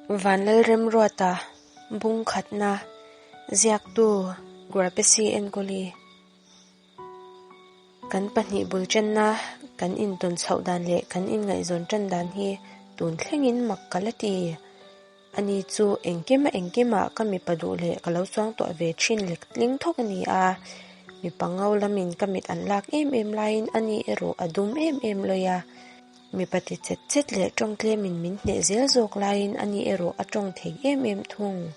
Vanlalremruata, Bung khatna, Ziaktu, Grapesi Enkawli. Kan pahnih bul tanna, kan intawn chhoh dan leh kan inngaihzawn tan dan hi tun thlengin mak ka la ti. Ani chu engkima engkimah ka mipa duh leh ka lo chuang tawh ve thin lek tling thawk a ni a. Mipa ngo lamin ka mit an lak em em laiin ani erawh a dum em em lawi a. Mipa ti chet chet leh tawng tlemin min hneh zel zawk laiin ani erawh a tawng thei em em thung.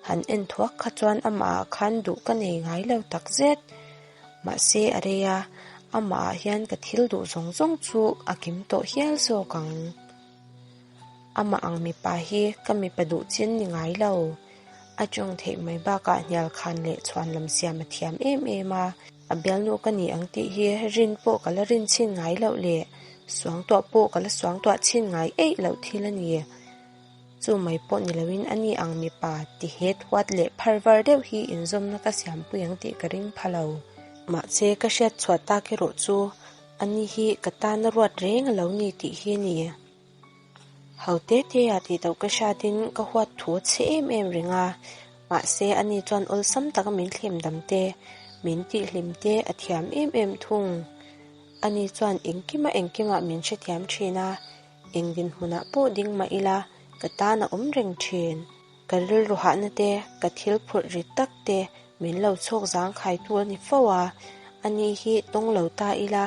Han en thuak kha chuan amahah khan duh ka nei ngai lo tak zet. Mahse a rei a, amahah hian ka thil duh zawng zawng chu a kim tawh hial zawk ang. Amah ang mipa hi ka mipa duh chin ni ngai lo. A tawng theih mai bakah hnial khan leh chhuan lam siam a thiam em em a. A bialnu ka ni ang tih hi rin pawh ka la rin chhin ngai loh leh suangtuah pawh ka la suangtuah chhin ngai eih loh thil a ni. Chu mai pawh ni loin a ni ang mipa ti het huat leh phar var deuh hi inzawmna ka siampui ang tih ka ring pha lo. Mahse ka hriat chhuah tak erawh chu a ni hi ka tana ruat reng a lo ni tih hi a ni. Ho te te ah tih tauh ka hriatin ka huat thu a chhe em em reng a, mahse ani chuan awlsam taka min thlem dam te, min tihhlim te a thiam em em thung. Ani chuan engkima engkimah min hrethiam thin a, eng dinhmunah pawh ding mah ila ka tan a awm reng thin. Ka rilru hahna te, ka thil phurh rit tak te min lo chhawk zang khaitu a ni fo a, ani hi tawng lo ta ila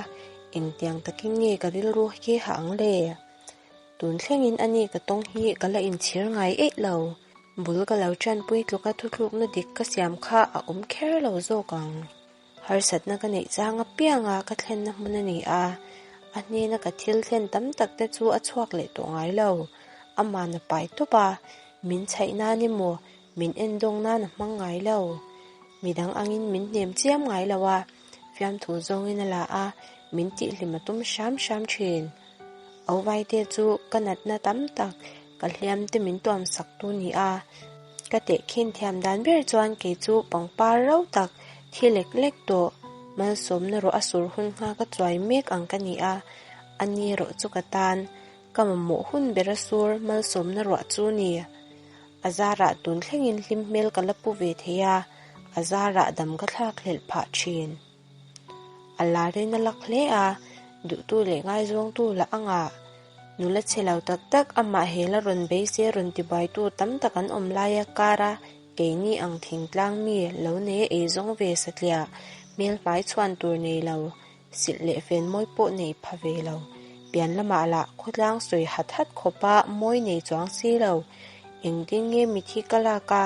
engtiang takin nge ka rilru hi hah ang le? Tun thlengin ani ka tawng hi ka la inchhir ngai eih lo. Bul ka lo tanpui tluka thuthlukna dik ka siam kha a awm kher lo zawk ang. Harsatna ka neih chang apianga ka thlenna hmun a ni a, a hnena ka thil thlen tam tak te chu a chhuak leh tawh ngai lo. Aman a pai tawp a, min chhaih nan emaw, min endawng nan a hmang ngai lo. Midang angin min hnem chiam ngai lo a, fiamthu zawngin a la a, min tihhlim a tum hram hram thin. Auvaite chu ka natna tam tak, ka hliam te min tuam sak tu ni a. Ka tehkhin thiam dan ber chuan kei chu pangpar ro tak, thi lek lek tawh, malsawmna rawh a sur hun ngha ka chuai mek ang ka ni a, a ni erawh chu ka tan, ka mamawh hun ber a sur malsawmna ruah chu ni. A zarah tun thlengin hlim hmel ka la pu ve thei a, a zarah dam ka thlak hlelh phah thin. A lar in a lak hle a, duhtu leh ngaizawngtu lah a ngah. Nula chhe lo tak tak amah he la rawn bei se rawn tibuaitu tam tak an awm lai a kar a, keini ang thingtlang mi lo nei a eizawng ve satliah, hmel hmai chhuan tur nei lo, silh leh fen mawi pawh nei pha ve lo. Pian lamah lah khawtlang sawi hat hat khawpa mawi nei chuang si lo. Engtin nge mithi ka lak a,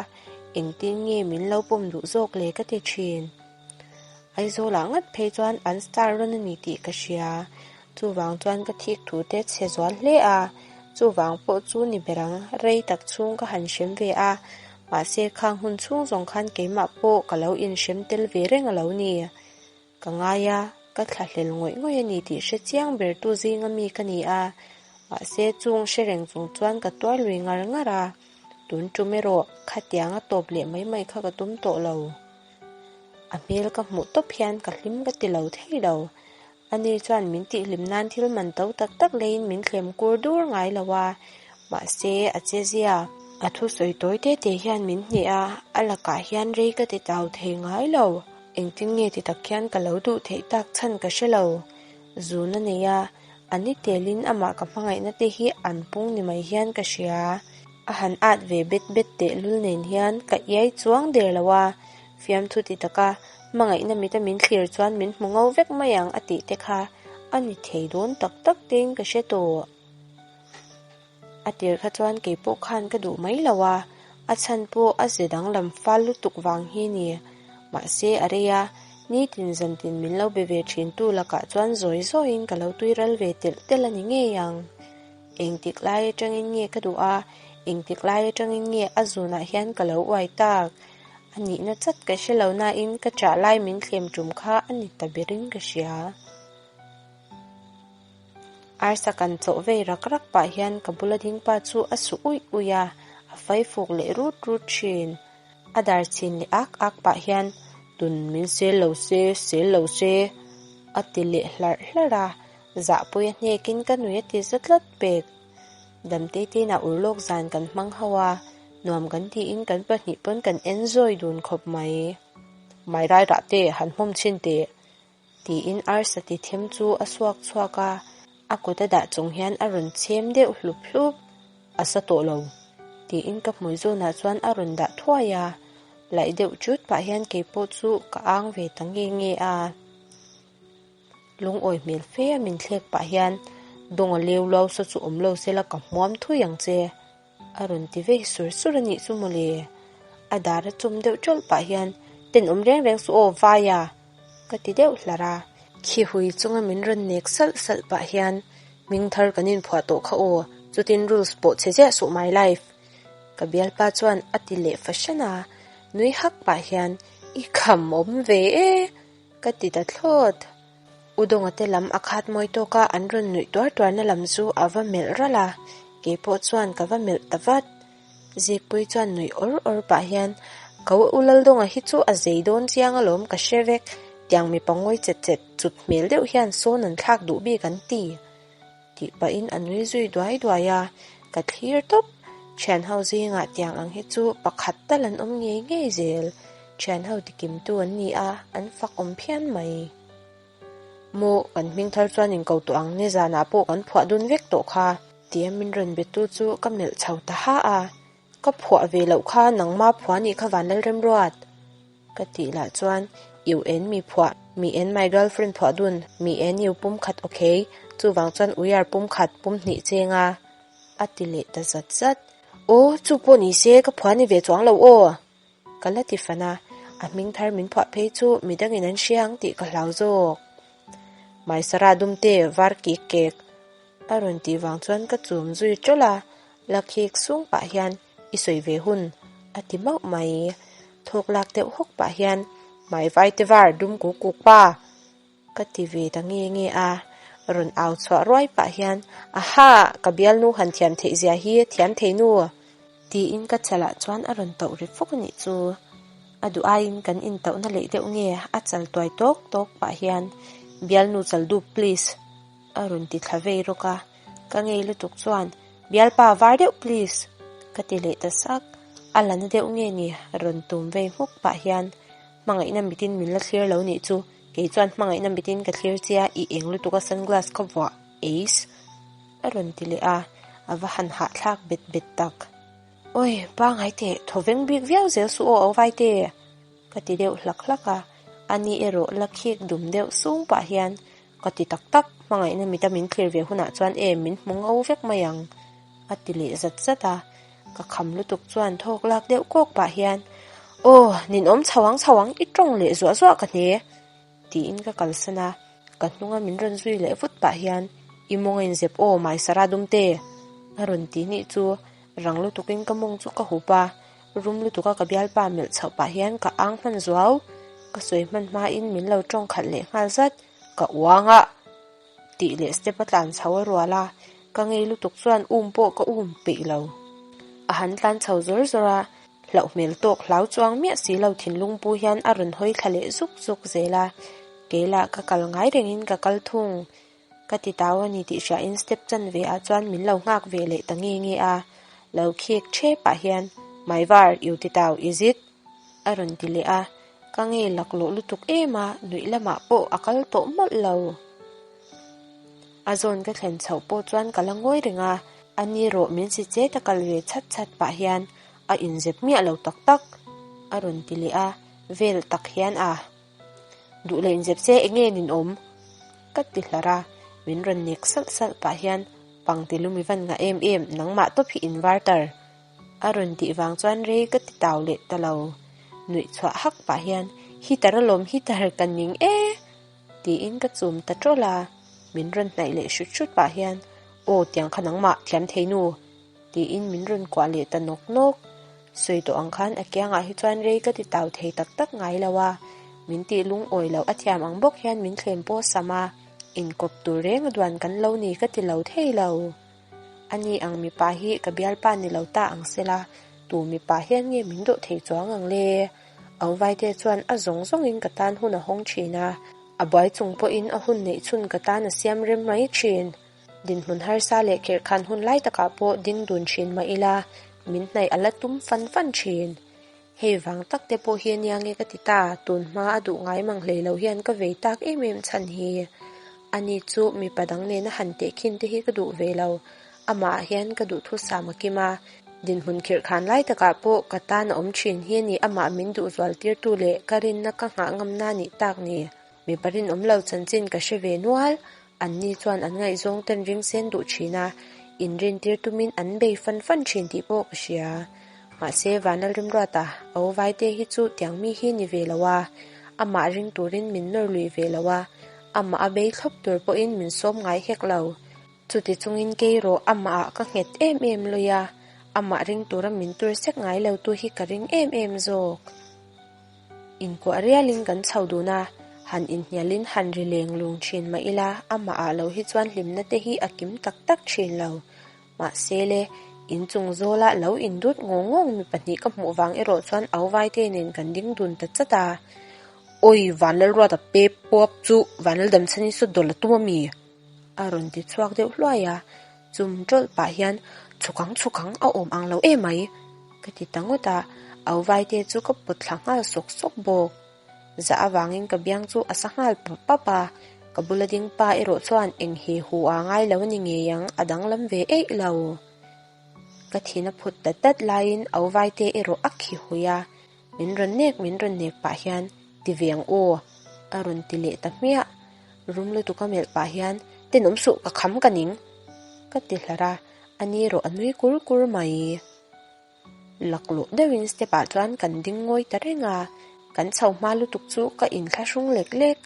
engtin nge min lo pawm duh zawk le ka ti thin. Aizawlah ngat phei chuan an star rawn a ni tih ka hria. Chuvang chuan ka thik thu te chhe zual hle a, chuvang pawh chu ni ber ang, rei tak chhung ka han hrem ve a, mahse khang hun chhung zawng khan keimah pawh ka lo inhrem tel ve reng a lo ni. Ka ngai a, ka thlahlel ngawih ngawih a ni tih hre chiang ber tu zinga mi ka ni a, mahse chung hre reng chung chuan ka tuar lui ngar ngar a, tun tum erawh khatiang a tawp leh mai mai kha ka tum tawh lo. A hmel ka hmuh tawp hian ka hlim ka ti lo thei lo. Ani chuan min tihhlim nan thil man to tak tak leiin min thlem kur dur ngai lo a, mahse a che zia. A thusawi tawi te te hian min hneh a, a lakah hian rei ka ti tau thei ngai lo. Engtin nge ti tak hian ka lo duh theih tak chhan ka hre lo. Zun a nei a, a ni telin amah ka hmangaihna te hi an pung ni mai hian ka hria. A han at ve bet bet tehlul nen hian ka iai chuang der lo a, fiamthu ti taka hmangaihna mita min thlir chuan min hmu ngo vek mai ang a tih te kha a ni thei dawn tak tak tein ka hre tawh. A tir kha chuan kei pawh khan ka duh mai lo a, a chhan pawh a ze danglam fal lutuk vang hi ni. Mahse a rei a, nitin zantin min lo be ve thin tu lakah chuan zawi zawiin ka lo tui ral ve telh telh a ni ngei ang. Engtik lai atangin nge ka duh a, engtik lai atangin nge a zunah hian ka lo uai tak? A nihna chat ka hre lo nain ka chah lai min thlem tum kha a ni ta berin ka hria. Arsa kan chawh vei rak rak pah hian ka bula ding pa chu a su uih uih a, a fai fuk leh rut rut thin. A dar chhin leh ak ak pah hian tun min sel lo se, sel lo se a ti leh hlarh hlarh a, zahpui a hnekin ka nui a ti za tlat pek. Damtei te inah urlawk zan kan hmang ho a, nuam kan tiin kan pahnih pawn kan enjoy dun khawp mai. Mai rai rah te han hmawm chhin teh tiin arsa ti them chu a suak chhuak a, a kut a dah chung hian a rawn chhem deuh hlup hlup. A sa tawh lo tiin ka hmui zawnah chuan a rawn dah thuai a, laih deuh chut pah hian keipawh chu ka ang ve ta nge nge a. Lungawi hmel fe a min thlek pah hian Dawnga leu luau sa chu awm lo sela ka hmuam thui ang che a rawn ti vei sur sur a nih chu mawle. A dar a chawm deuh ṭawlh pah hian Tenawm reng reng suh aw Vaia ka ti deuh hlar a. Khi hui chunga min rawn nek salh salh pah hian Hming thar kan inphuah tawh kha aw, chutin rules pawh chhe ziah suh my life. Ka bialpa chuan a ti leh fahran a, nui hak pah hian I kham awm ve e! Ka ti ta thlawt. U Dawnga te lam a khat mawi tawk a, an rawn nuih tuar tuarna lam chu a va melh ralh a, keipawh chuan ka va melh ta vat. Zikpui chuan nuih awr awr pah hian, Ka U Laldawnga hi chu a zei dawn chiang alawm ka hre vek, tiang mipa ngawi chet chet chut hmel deuh hian sawn an thlak duh bik an ti. Tih pahin a nui zui duai duai a, ka thlir tawp. Thianho zingah tiang ang hi chu pakhat tal an awm ngei ngei zel. Thianho tikimtu an ni a, an fak awm phian mai. Maw, kan hming thar chuan inko tawh ang, nizanah pawh kan phuah dun vek tawh kha. Tia min rawn betu chu ka melh chho ta ha a, Ka phuah ve loh kha nangma phuah nih kha Vanlalremruat. Ka tih lah chuan You en mi phuah, mi en my girlfriend phuah dun, mi en you pum khat okay, chuvang chuan we are pum khat, pum hnih cheng a. A ti leh ta zat zat. Aw, chu pawh ni se ka phuah ni ve chuang lo aw. Ka la ti fan a, a hming thar min phuah phei chu midangin an hria ang tih ka hlau zawk. Maisara dumte var kik kek a rawn tih vang chuan ka chum zui tawlh a, la khik sung pah hian i sawi ve hun a ti mauh mai. Thawk lak deuh hawk pah hian Mai vaite var dum kuk kuk pa! Ka ti ve ta nge nge a, rawn au chhuah ruai pah hian Aha! Ka bialnu han thiam theih zia hi thiam thei nu! Tiin ka chalah chuan a rawn tauh ri fawk a nih chu. A duh aiin kan intauhna leh deuh nge a chal tuai tawk tawk pah hian Bialnu chal dup please! A rawn ti thla vei rawk a, ka ngei lutuk chuan Bialpa var deuh please! Ka ti leh ta sak, a la na deuh nge ni rawn tum vei hmuk pah hian Hmangaihna mitin min la thlir lo nih chu, kei chuan hmangaihna mitin ka thlir che a, i eng lutuk a sunglass ka vuah ace a rawn ti leh a, a va han hahthlak bet bet tak. Awi, pangai teh, thaw veng bik viau zel suh aw Auvaite! Ka ti deuh hlak hlak a, ani erawh la khik dum deuh sung pah hian ka ti tak tak, hmangaihna mita min thlir ve hunah chuan em min hmu ngo vek mai ang a ti leh zat zat a. Ka kham lutuk chuan thawk lak deuh kawk pah hian, Aw, ninawm chho ang chho ang, i tawng leh zuah zuah ka hne, tiin ka kalsan a. Ka hnunga min rawn zui leh vut pah hian, I mawng a inzep aw, Maisara dumte, a rawn ti nih chu rang lutukin ka mawng chu ka hup a, rum lutuka ka bialpa melh chhoh pah hian ka ang hman zuau. Ka sawi hman hmain min lo tawng khalh leh nghal zat, ka uang a. Tih leh step a tlan chho a rual a, ka ngei lutuk chuan um pawh ka um peih lo. A han tlan chho zawr zawr a, hlauh hmel tawk hlau chuang miah si lo thinlung pu hian a rawn hawi thla leh zuk zuk zel a, kei lah ka kal ngai rengin ka kal thung. Ka ti tau a ni tih hriain step chan ve ah chuan min lo nghak ve leh ta nge nge a, lo khik thep ah hian, My var, you ti tau, is it? A rawn ti leh a, ka ngei laklawh lutuk em a, nuih lamah pawh a kal tawh mawlh lo. A zawn ka thlen chhoh pawh chuan ka la ngawi reng a, a ni rawh min si chet a kal ve chhat chhat pah hian a inzep miah lo tak tak a rawn ti leh a, vel tak hian a duh leh inzep se eng nge nin awm? Ka ti hlar a, min rawn nek salh salh pah hian pangtilum i van ngah em em nangmah tawp hi inverter A rawn tih vang chuan rei ka ti tau leh ta lo. Nuih chhuah hak pah hian, Heater alawm heater ka ning e! tiin ka chum ta tawlh a. Min rawn hnaih leh hrut hrut pah hian, Aw tiang kha nangmah thiam thei nu! tiin min rawn kuah leh ta nawk nawk. Sawi tawh ang khan a kiangah hi chuan rei ka ti tau thei tak tak ngai lo a. Min tih lungawi loh a thiam ang bawk hian min thlem pawh sam a, inkawp tur reng a duan kan lo ni ka ti lo thei lo. A ni ang mipa hi ka bialpa ni lo ta ang sela, tu mipa hian nge min dawh thei chuang ang le? Auvaite chuan a zawng zawngin ka tan hun a hawng thin a, a buai chung pawhin a hun neih chhun ka tan a siam rem mai thin. Dinhmun harsa leh khirhkhan hun lai takah pawh ding dun thin mah ila, min hnaih a la tum fan fan thin. Hei vang tak te pawh hi ania nge ka ti ta, tun hma a duh ngai mang hlei lo hian ka vei tak em em chhan hi. Ani chu mipa dang nena han tehkhin te hi ka duh ve lo, amah ah hian ka duhthusam a kim a, dinhmun khirhkhan lai takah pawh ka tan a awm thin hi a ni amah min duh zual tirtu leh ka rinna ka nghah ngamna nih tak ni. Mipa rinawm lo chanchin ka hre ve nual, Anni chuan an ngaihzawng ten ring sen duh thin a, inrintir tumin an bei fan fan thin tih pawh ka hria. Mahse, Vanlalrimruata, Au Vaite hi chu tiang mi hi ni ve lo a, amah ring turin min nawr lui ve lo a, amah a bei thlawp tur pawhin min sawm ngai hek lo. Chuti chungin kei rawh amahah ka nghet em em lui a, amah ring tura min tur sek ngai lo tu hi ka ring em em zawk. Inkuah rialin kan chho dun a, han inhnialin han ri leng lung thin mah ila, amah ah lo hi chuan hlimna te hi a kim tak tak thin lo. Mahse le, inchung zawla lo indut ngawng ngawng mi pahnih ka hmuh vang erawh chuan au vaite nen kan ding dun ta chat a. Awi, Vanlalruata pep puap chu Vanlaldamchhani saw dawlh a tum a mi? A rawn ti chhuak deuh hluai a, chum tawlh pah hian chhukang chhukang a awm ang lo emai ka ti ta ngawt a, au vaite chu ka pawt thla nghal sawk sawk bawk. Zah avangin ka biang chu a sa nghal pap pap a, ka bula ding pa erawh chuan eng he hu a ngai lo a ni ngei ang, a danglam ve eih lo. Ka thin a phut dat dat laiin au vaite erawh a khi hui a, Min rawn nek min rawn nek pah hian ti ve ang aw a rawn ti leh ta hmiah. Rum lutuk a melh pah hian tenawm suh ka kham ka ning ka ti hlar a, a ni erawh a nui kur kur mai. Laklawh deuhin step ah chuan kan ding ngawi ta reng a, kan chho hma lutuk chu ka inthlahrung lek lek.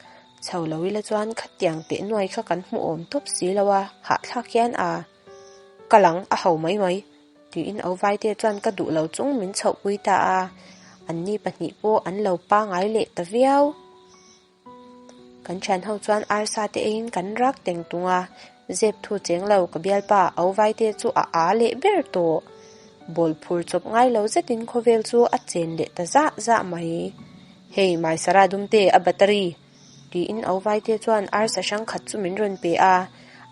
Chho lo ila chuan khatiang teh nuai kha kan hmu awm tawp si lo a, hahthlak hian a kal ang a ho mai mai. Tiin au vaite chuan ka duh lo chung min chhohpui ta a, anni pahnih pawh an lo pangai leh ta viau. Kan thian ho chuan arsa te eiin kan rak teng tung a, zep thu cheng lo ka bialpa au vaite chu a a leh ber tawh. Bawl phur chawp ngai lo zetin khawvel chu a chen leh ta zah zah mai. Hei Maisara dumte a battery Tiin au vaite chuan arsa hrang khat chu min rawn pe a,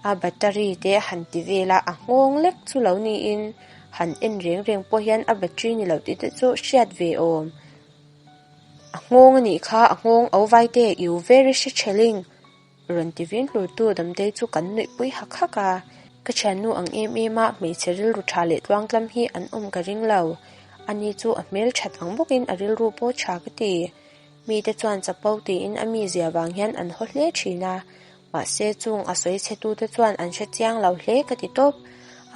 a battery te a han ti vel a, a nghawng lek chu lo niin han en reng reng pawh hian a battery ni lo tih te chu hriat ve awm. A nghawng a nih kha, a nghawng au vaite you very hre thelling rawn ti vin hlur tu Damtei chu kan nuih pui hak hak a, ka thiannu ang em em a hmeichhe rilru tha leh tluangtlam hi an awm ka ring lo, ani chu a hmel that ang bawkin a rilru pawh tha ka ti. Mite chuan chapo tiin a mizia vang hian an haw hle thin a, mahse chung a sawi chhetute chuan an hre chiang lo hle ka ti tawp.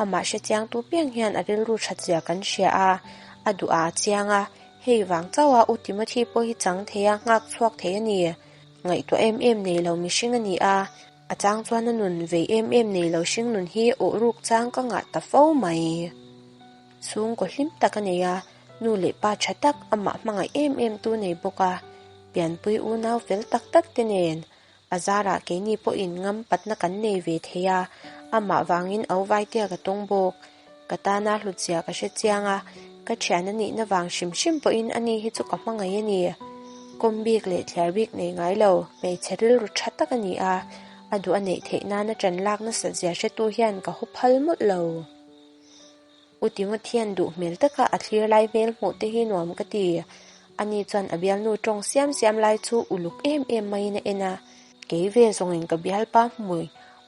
Amah hre chiangtu piang hian a rilru that zia kan hria a, a duh a chiang a, hei vang chauha U Timothy pawh hi chang thei a, nghak chhuak thei a ni. Ngaihtuah em em nei lo mihring a ni a, a chang chuan a nun vei em em nei lo hring nun hi awh ruk chang ka ngah ta fo mai. Chhungkaw hlim tak a nei a, Nu leh pa tha tak amah hmangaih em em tu nei bawk a, pianpui unau fel tak tak te nen a zarah keini pawhin ngam patna kan nei ve thei a, amah vangin au vaitia ka tawng bawk. Ka tana hlutzia ka hre chiang a, ka thian a nihna vang hrim hrim pawhin ani hi chu ka hmangaih a ni. Kawm bik leh thliar bik nei ngai lo, hmeichhe rilru tha tak a ni a, a duh a neih theih nana ṭan lak nasat zia hretu hian ka haw phal mawlh lo. U Timothy-a'n duh hmel taka a thlir lai hmel hmuh te hi nuam ka ti. Ani chuan a bialnu tawng siam siam lai chu uluk em em maiin a en a. Kei ve zawngin ka bialpa hmui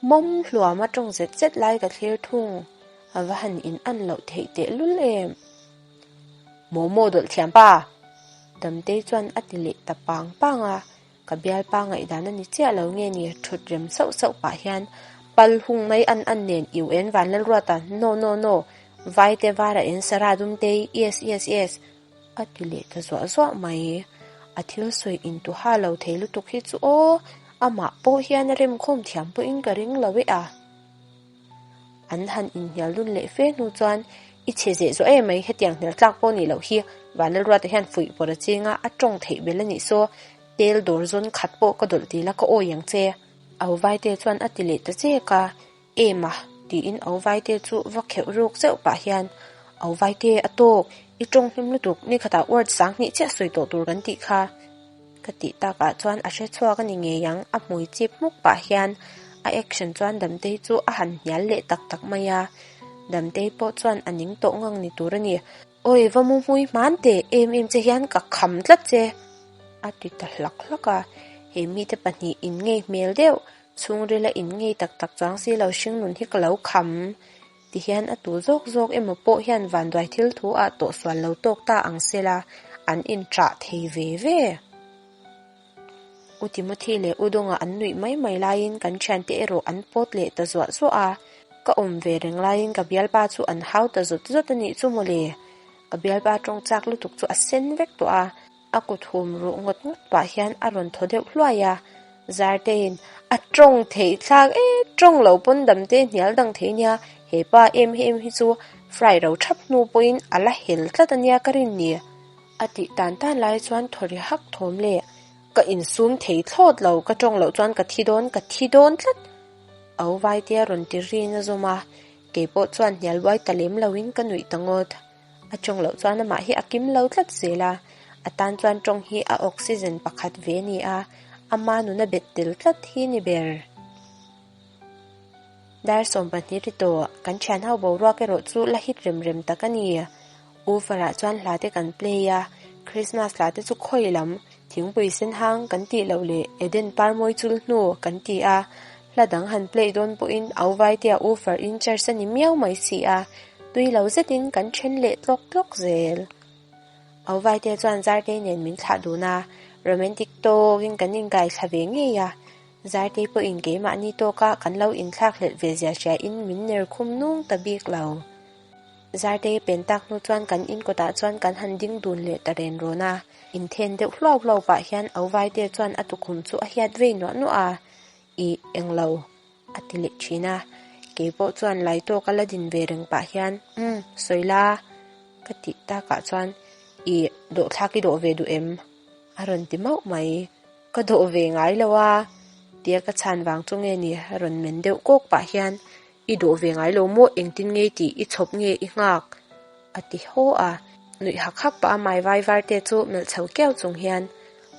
mawm hluama tawng zet zet lai ka thlir thung. A va han in an loh theih tehlul em. Momo dawlh thiam pa! Damtei chuan a ti leh ta pang pang a. Ka bialpa ngaihdan a ni chiah lo nge ni thut rem sauh sauh pah hian pal hung mai an an nen iu en Vanlalruata no no no Vaite vara en Sarah Dumtei yes yes yes a ti leh ta zuah zuah mai. A thil sawi intuha lo thei lutuk hi chu aw amah pawh hian a remkhawm thiam pawhin ka ring lo e a. An han inhnial dun leh fe hnu chuan i chhe zeh zawh em mai hetiang hnial tlak pawh nih loh hi Vanlalruata hian fuih pawr a ching a, a tawng theih bel a nih saw tel dawr zawn khat pawh ka dawlh ti la ka awi ang che. Au Vaite chuan a ti leh ta chek a, Em a tiin Au Vaite chu va kheuh ruk zeuh pah hian Au Vaite a tawk, i tawng hlim lutuk nikhatah word sanghnih chiah sawi tawh tur kan tih kha. Ka tih takah chuan a hre chhuak a ni ngei ang, a hmui chip hmuk pah hian. A action chuan Damtei chu a han hnial leh tak tak mai a. Damtei pawh chuan a ning tawh ngang ni tur a ni. Awi va mu hmui hman teh em em che hian ka kham tlat che a ti ta hlak hlak a. He mite pahnih in ngei hmel deuh chhungrila in ngei tak tak chuang si lo hringnun hi ka lo kham ti hian a tu zawk zawk emaw pawh hian vanduai thil thu ah tawhsual lo tawk ta ang sela an inṭah thei ve ve. U Timothy leh U Dawnga an nuih mai mai laiin kan thiante erawh an pawt leh ta zuah zuah a, ka awm ve reng laiin ka bialpa chu an hau ta zawt zawt a nih chu mawle. Ka bialpa tawng chak lutuk chu a sen vek tawh a, a kut hum ruh ngawt ngawt pah hian a rawn thaw deuh hluai a, Zartein a tawng theih thlak e, tawng lo pawn damte hnial dang thei nia, he pa em em hi chu fry ro thap hnu pawhin a la hel tlat a nia ka rin ni. A tih tan tan lai chuan thaw ri hak thawm leh ka insum thei thlawt lo, ka tawng loh chuan ka thi dawn, ka thi dawn tlat. Au Vaitea rawn ti rin a zawm a, kei pawh chuan hnial buai ta lem loin ka nuih ta ngawt. A tawng loh chuan amah hi a kim lo tlat zel a, a tan chuan tawng hi a oxygen pakhat ve a ni a, ama nuna bet tel tlat hi ni ber. Dar 12 ri tawh, kan thian ho boruak erawh chu la hit rem rem tak a ni. Woofer ah chuan hla te kan play a, Christmas hla te chu khawi lam, thingpui sen hang kan tih loh leh Eden par mawi chul hnu kan ti a, hla dang han play dawn pawhin au vai te a woofer in charge a ni miau mai si a, tui lo zetin kan then leh tlawk tlawk zel. Au vai te chuan Zartei nen min thlah dun a, romantic tawkin kan inkaithla ve ngei a, Zartei pawhin keimahni tawka kan lo inthlakhlelh ve zia hriain min ner khum nung ta bik lo. Zartei pen tak hnu chuan kan in kawtah chuan kan han ding dun leh ta ren rawn a, inthen deuh hluau hluau pah hian Auvaite chuan a tukhum chu a hiat vei nuah nuah a, Ih, englo, a ti leh thin a. Kei pawh chuan lai tawk a la din ve reng pah hian, Umm, sawi la, ka tih takah chuan, Ih, dawhthlak i dawh ve duh em? A rawn ti mauh mai. Ka dawh ve ngai lo a, tia ka chhan vang chu nge ni rawn men deuh kawk pah hian, I dawh ve ngai lo maw, engtin nge tih i chhawp nge i nghak? a ti haw a. Nuih hak hak pah a mai vai var te chu melh chho kiau chung hian,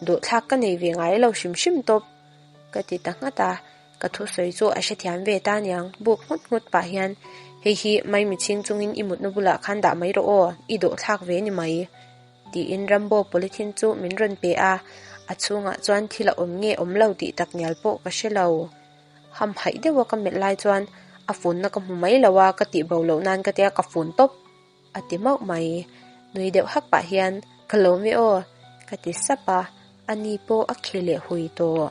Dawhthlak ka nei ve ngai lo hrim hrim tawp, ka ti ta nghat a. Ka thusawi chu a hrethiam ve ta aniang, buk nghut nghut pah hian, Hei hi maimichhing chungin i mutna bulah khan dah mai rawh aw, i dawhthlak ve ni mai. Tiin Rambo polythene chu min rawn pe a, a chhungah chuan thil a awm nge awm lo tih tak ngial pawh ka hre lo. Hamhaih deuha ka melh lai chuan a funna ka hmu mai lo a, ka tih bo loh nan ka tia ka fun tawp a ti mauh mai. Nui deuh hak pah hian ka lawm e aw ka ti sap a, ani pawh a khi leh hui tawh.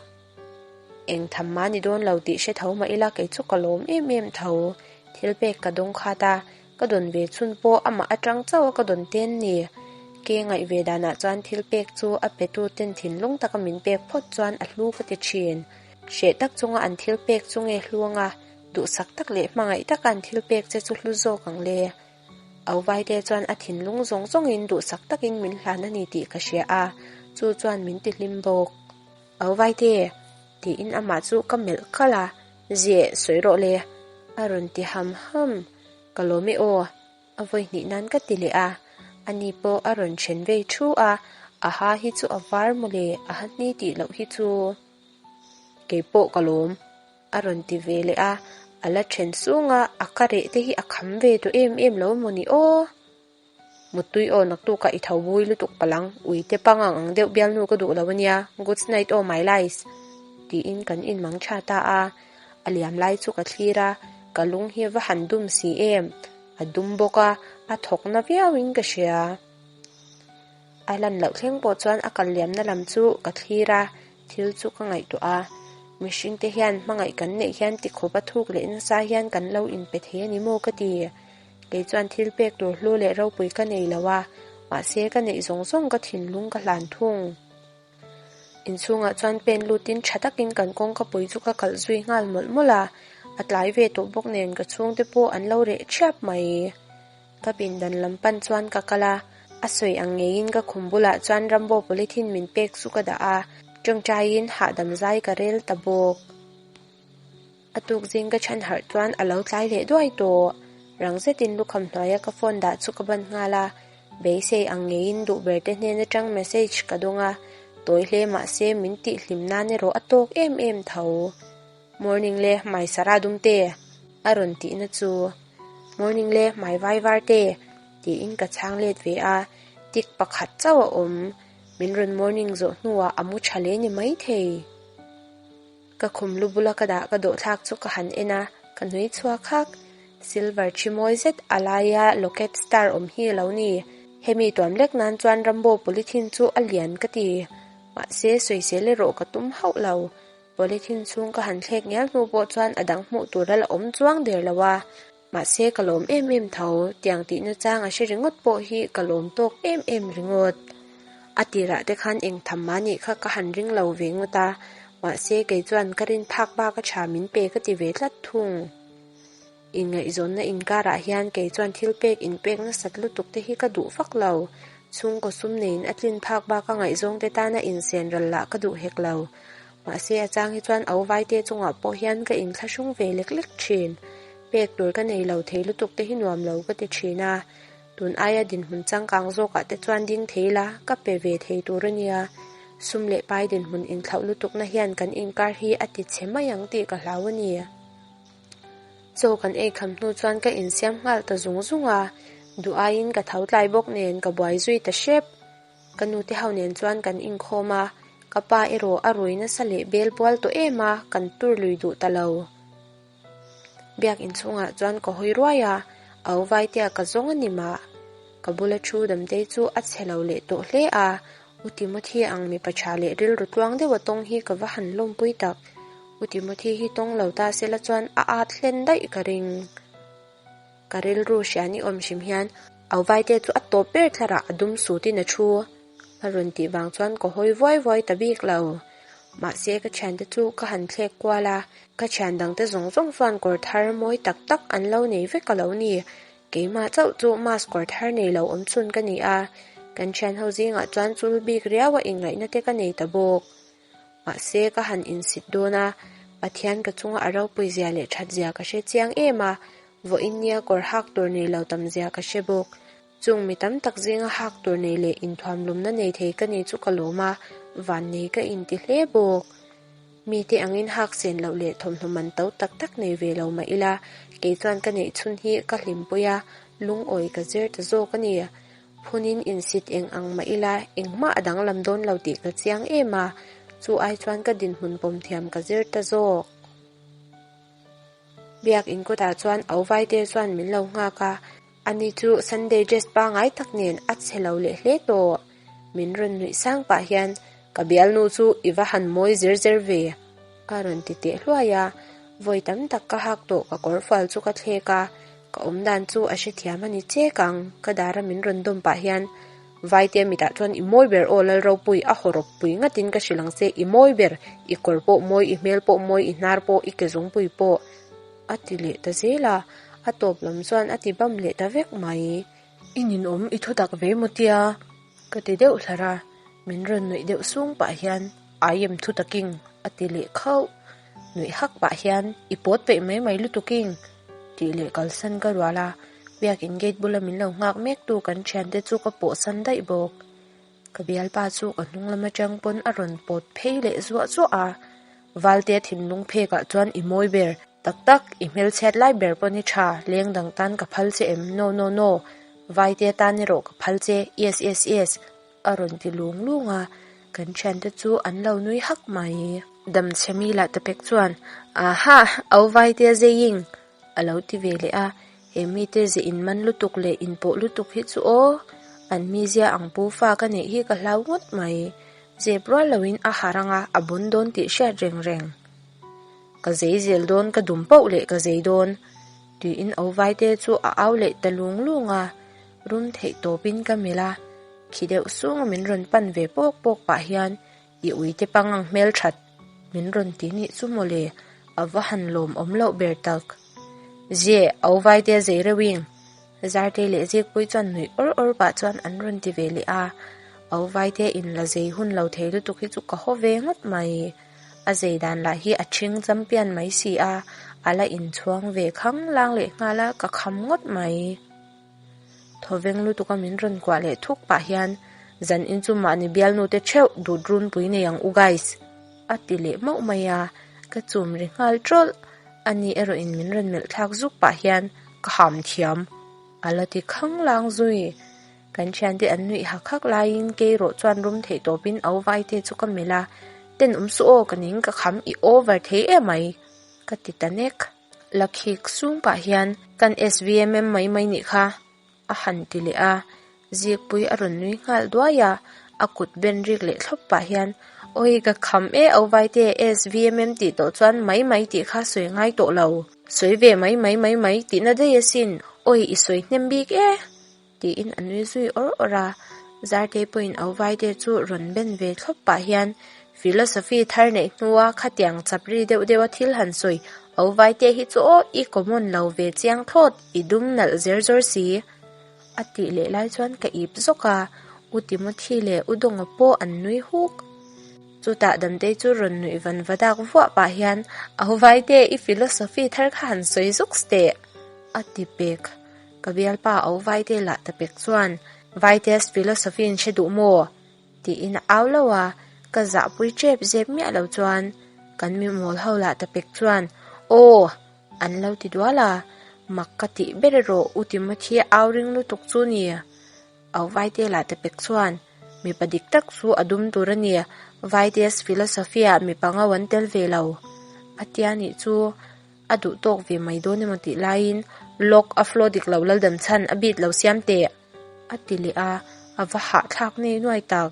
Eng tham mah ni dawn lo tih hre tho mah ila kei chu ka lawm em em tho. Thil pek ka dawng khat a, ka dawn ve chhun pawh amah atang chauh a ka dawn ten ni. Ke ngaih ve danah chuan thil pek chu a petu ten thinlung taka min pek phawt chuan a hlu ka ti thin. Hreh tak chunga an thil pek chu nge hlu anga, duhsak tak leh hmangaih taka an thil pek che chu hlu zawk ang le. Auvaite chuan a thinlung zawng zawngin duhsak takin min hlan a ni tih ka hria a, chu chuan min ti hlim bawk. Auvaite! tiin amah chu ka melh khalh a, Zieh, sawi rawh le! a rawn ti ham ham. Ka lawm e aw! A vawi hnih nan ka ti leh a, ani pawh a rawn then vei thu a, a ha hi chu a var mawle, a ha hni tih loh hi chu. Kei pawh ka lawm, a rawn ti ve leh a, a la then sung a, a ka reh te hi a kham ve tawh em em lo mawni aw. Muttui aw naktukah i tho bui lutuk palang, uite pangang ang deuh bialnu ka duh lo ania, good night aw my lies, tiin kan inmang tha ta a, a liam lai chu ka thlir a, ka lung hi va han dum si em, a dum bawk a, a thawk na viauin ka hria. A lan loh thleng pawh chuan a kal liamna lam chu ka thlir a, thil chu ka ngaihtuah a. Mihringte hian hmangaih kan neih hian tikhawp a thuk leh nasa hian kan lo inpe thei a ni maw ka ti. Kei chuan thil pek tur hlu leh ropui ka nei lo a, mahse ka neih zawng zawng ka thinlung ka hlan thung. Inchhungah chuan pen lutin tha takin kan kawngkapui chu ka kalh zui nghal mawlh mawlh a, a tlai ve tawh bawk nen ka chhungte pawh an lo reh thiap mai. Ka pindan lam pan chuan ka kal a, a sawi ang ngeiin ka khum bulah chuan Rambo polythene min pek chu ka dah a, tawngtaiin hahdam zai ka rel ta bawk. A tuk zing ka chhan harh chuan a lo tlai leh duai tawh. Rang zetin lukham hnuaia ka phone dah chu ka ban nghal a, beisei ang ngeiin duh ber te hnen atang message ka dawng a, tawi hle mahse min tih hlim nan erawh a tawk em em tho. Morning le hmai Sarah Dumte! A rawn tihna chu, Morning le hmai vai var te! Tiin ka chhang let ve a, tik pakhat chauh a awm. Min rawn morning zawh hnuah a mu tha hle ni maithei. Ka khum lu bula ka dah ka dawhthlak chu ka han en a, ka nui chhuak hak. Silver thi mawi zet a laia locket star awm hi a lo ni. Hemi tuam lek nan chuan Rambo polythene chu a lian ka ti. Mahse, sawisel erawh ka tum hauh lo. Polythene chhung ka han thlek ngial hnu pawh chuan a dang hmuh tur a la awm chuang der lo a. Mahse, ka lawm em em tho. Tiang tihna chang a hre ringawt pawh hi ka lawm tawk em em ringawt. A tirah te khan eng tham mah nih kha ka han ring lo ve ngawt a. Mahse, kei chuan ka rin phak bak a tha min pe ka ti ve tlat thung. Inngaihzawnna inkarah hian kei chuan thil pek inpek nasat lutuk te hi ka duh vak lo. Chhungkaw sum neiin a tlin phak bak a ngaihzawngte tana insen ral lah ka duh hek lo. Mahse a chang hi chuan au vaite chungah pawh hian ka inthlahrung ve lek lek thin. Pek tur ka nei lo thei lutuk te hi nuam lo ka ti thin a. Tun aia dinhmun changkang zawkah te chuan ding thei la, ka pe ve thei tur a nia. Sum leh pai dinhmun inthlauh lutukna hian kan inkar hi a ti chhe mai ang tih ka hlau a ni. Chaw kan ei kham hnu chuan ka insiam nghal ta zung zung a, duh aiin ka tho tlai bawk nen ka buai zui ta hrep. Ka nute ho nen chuan kan inkhawm a, ka pa erawh a rui nasa leh bel bual tawh em a, kan tur lui duh ta lo. Biak inchhungah chuan ka hawi ruai a, au vaitea ka zawng a ni mah. Ka bula thu damtei chu a chhe lo leh tawh hle a, U Timothy ang mipa tha leh rilru tluang deuha tawng hi ka va han lawmpui tak. U Timothy hi tawng lo ta sela chuan a at hlen daih ka ring. Ka rilru hria ni awm hrim hian au vaite chu a tawp ber thlarah a dum sutin a thu. A rawn tih vang chuan ka hawi vuai vuai ta bik lo. Mahse ka thiante chu ka han thlek kual a, ka thian dangte zawng zawng chuan kawr thar mawi tak tak an lo nei vek a lo ni. Keimah chauh chu mask kawr thar nei lo awm chhun ka ni a, kan thian ho zingah chuan chul bik riau a inngaihna te ka nei ta bawk. Mahse ka han insit dawn a, Pathian ka chunga a ropui zia leh that zia ka hre chiang em a, vawiin nia kawr hak tur nei lo tam zia ka hre bawk. Chung mi tam tak zinga hak tur nei leh inthuam lumna nei thei ka ni chu ka lawm a, vannei ka inti hle bawk. Mite angin hak sen loh leh thawmhnaw man to tak tak nei ve lo mah ila, kei chuan ka neih chhun hi ka hlimpui a, lungawi ka zir ta zawk a ni. Phunin insit eng ang mah ila, engmah a danglam dawn lo tih ka chiang em a, chu ai chuan ka dinhmun pawm thiam ka zir ta zawk. Biak in kawtah chuan au vaite chuan min lo nghak a, ani chu Sunday dress pangai tak nen a chhe lo leh hle tawh. Min rawn nuih sang pah hian, Ka bialnu chu i va han mawi zer zer ve, a rawn ti teh hluai a. Vawi tam tak ka hak tawh ka kawrfual chu ka thlek a, ka awm dan chu a hrethiam a ni chek ang, ka dara min rawn dawm pah hian, Vaite mitah chuan i mawi ber aw Lalropui, a hawrawp pui ngatin ka hrilh ang che, i mawi ber, i kawr pawh mawi, i hmel pawh mawi, i hnar pawh, i ke zungpui pawh, a ti leh ta zel a, a tawp lam chuan a ti bam leh ta vek mai. I ninawm i thu tak ve maw tia? Ka ti deuh hlar a, min rawn nuih deuh sung pah hian I am thu taking a ti leh khauh. Nuih hak pah hian I pawt peih mai mai lutuking tih leh kalsan ka rual a, biakin gate bula min lo nghak mek tu kan thiante chu ka pawhsan daih bawk. Ka bialpa chu ka hnung lam atang pawn a rawn pawt phei leh zuah zuah a, Valtea thinlung phekah chuan i mawi ber tak tak, i hmelchhiat lai ber pawn i tha, leng dang tan ka phal che em, no no no, Vaitea tan erawh ka phal che, yes yes yes, a rawn ti lung lung a, kan thiante chu an lo nui hak mai. Damchhe mi lah ta pek chuan, Aha, au Vaitea zeiing! A lo ti ve leh a, he mite ze inman lutuk leh inpawh lutuk hi chu aw, an mizia ang pu fa ka neih hi ka hlau ngawt mai. Zep rual loin a harh anga a bawn dawn tih hriat reng reng. Ka zei zel dawn ka dum pauh leh ka zei dawn, tiin au vaite chu a au leh ta lung lung a, rum theih tawpin ka melh a, khi deuh sunga min rawn pan ve pawk pawk pah hian I uite pangang hmel that min rawn ti nih chu mawle, a va han lawm awm loh ber tak. Zia, au vaite a zei reuh ing. Zarte leh Zikpui chuan nuih awr awr pah chuan an rawn ti ve leh a. Au vaite in la zei hun lo thei lutuk hi chu ka haw ve ngawt mai. A zei dan lah hi a ṭhing champion mai si a, a la inchhuang ve khang lang leh nghal a, ka kham ngawt mai. Thawveng lutuka min rawn kuah leh thuk pah hian, Zan in chu mahni bialnu te theuh dut runpui nei ang u guys! a ti leh mauh mai a. Ka chum ri nghal ṭawlh. Ani erawhin min rawn melh thlak zuk pah hian ka ham thiam a la ti khanglang zui. Kan thiante an nuih hak hak laiin kei rawh chuan rum theih tawpin au vaite chu ka melh a, Tenawm suh aw ka ning ka kham i over thei emai ka ti ta nek. La khik sung pah hian kan SVMM mai mai nih kha a han ti leh a, Zikpui a rawn nui nghal duai a, a kut ben rik leh thlawp pah hian, Awi ka kham e au vaite SVMM tih tawh chuan mai mai tih kha sawi ngai tawh lo, sawi ve mai mai mai mai tihna daih asin, awi i sawi hnem bik e tiin a nui zui awr awr a, Zartei pawhin au vaite chu rawn ben ve thlawp pah hian, Philosophy thar neih hnua khatiang chap ri deuh deuha thil han sawi au vaite hi chu aw i common lo ve chiang thlawt, i dum nalh zer zawr si. A tih leh lai chuan ka ip zawk a, U Timothy leh U Dawnga pawh an nui huk. Chutah Damtei chu rawn nuih van va dak vuah pah hian, Au Vaite, i philosophy thar kha han sawi zuks teh! A ti pek. Ka bialpa Au Vaite lah ta pek chuan, Vaite's philosophy in hre duh maw? Tiin a au lo a, ka zahpui tep zep miah lo chuan kan mimawl ho lah ta pek chuan, Aw! An lo ti dual a, mak ka tih ber erawh U Timothy au ring lutuk chu ni. Au Vaite lah ta pek chuan, Mipa dik tak chu a dum tur a ni, Vaite's philosophy ah mipa ngo an tel ve lo. A tia nih chu a duh tawk ve mai dawn emaw tih laiin Lok a flow dik lo laldam chhan a beat lo siam teh a ti leh a, a va hahthlak nei nuai tak.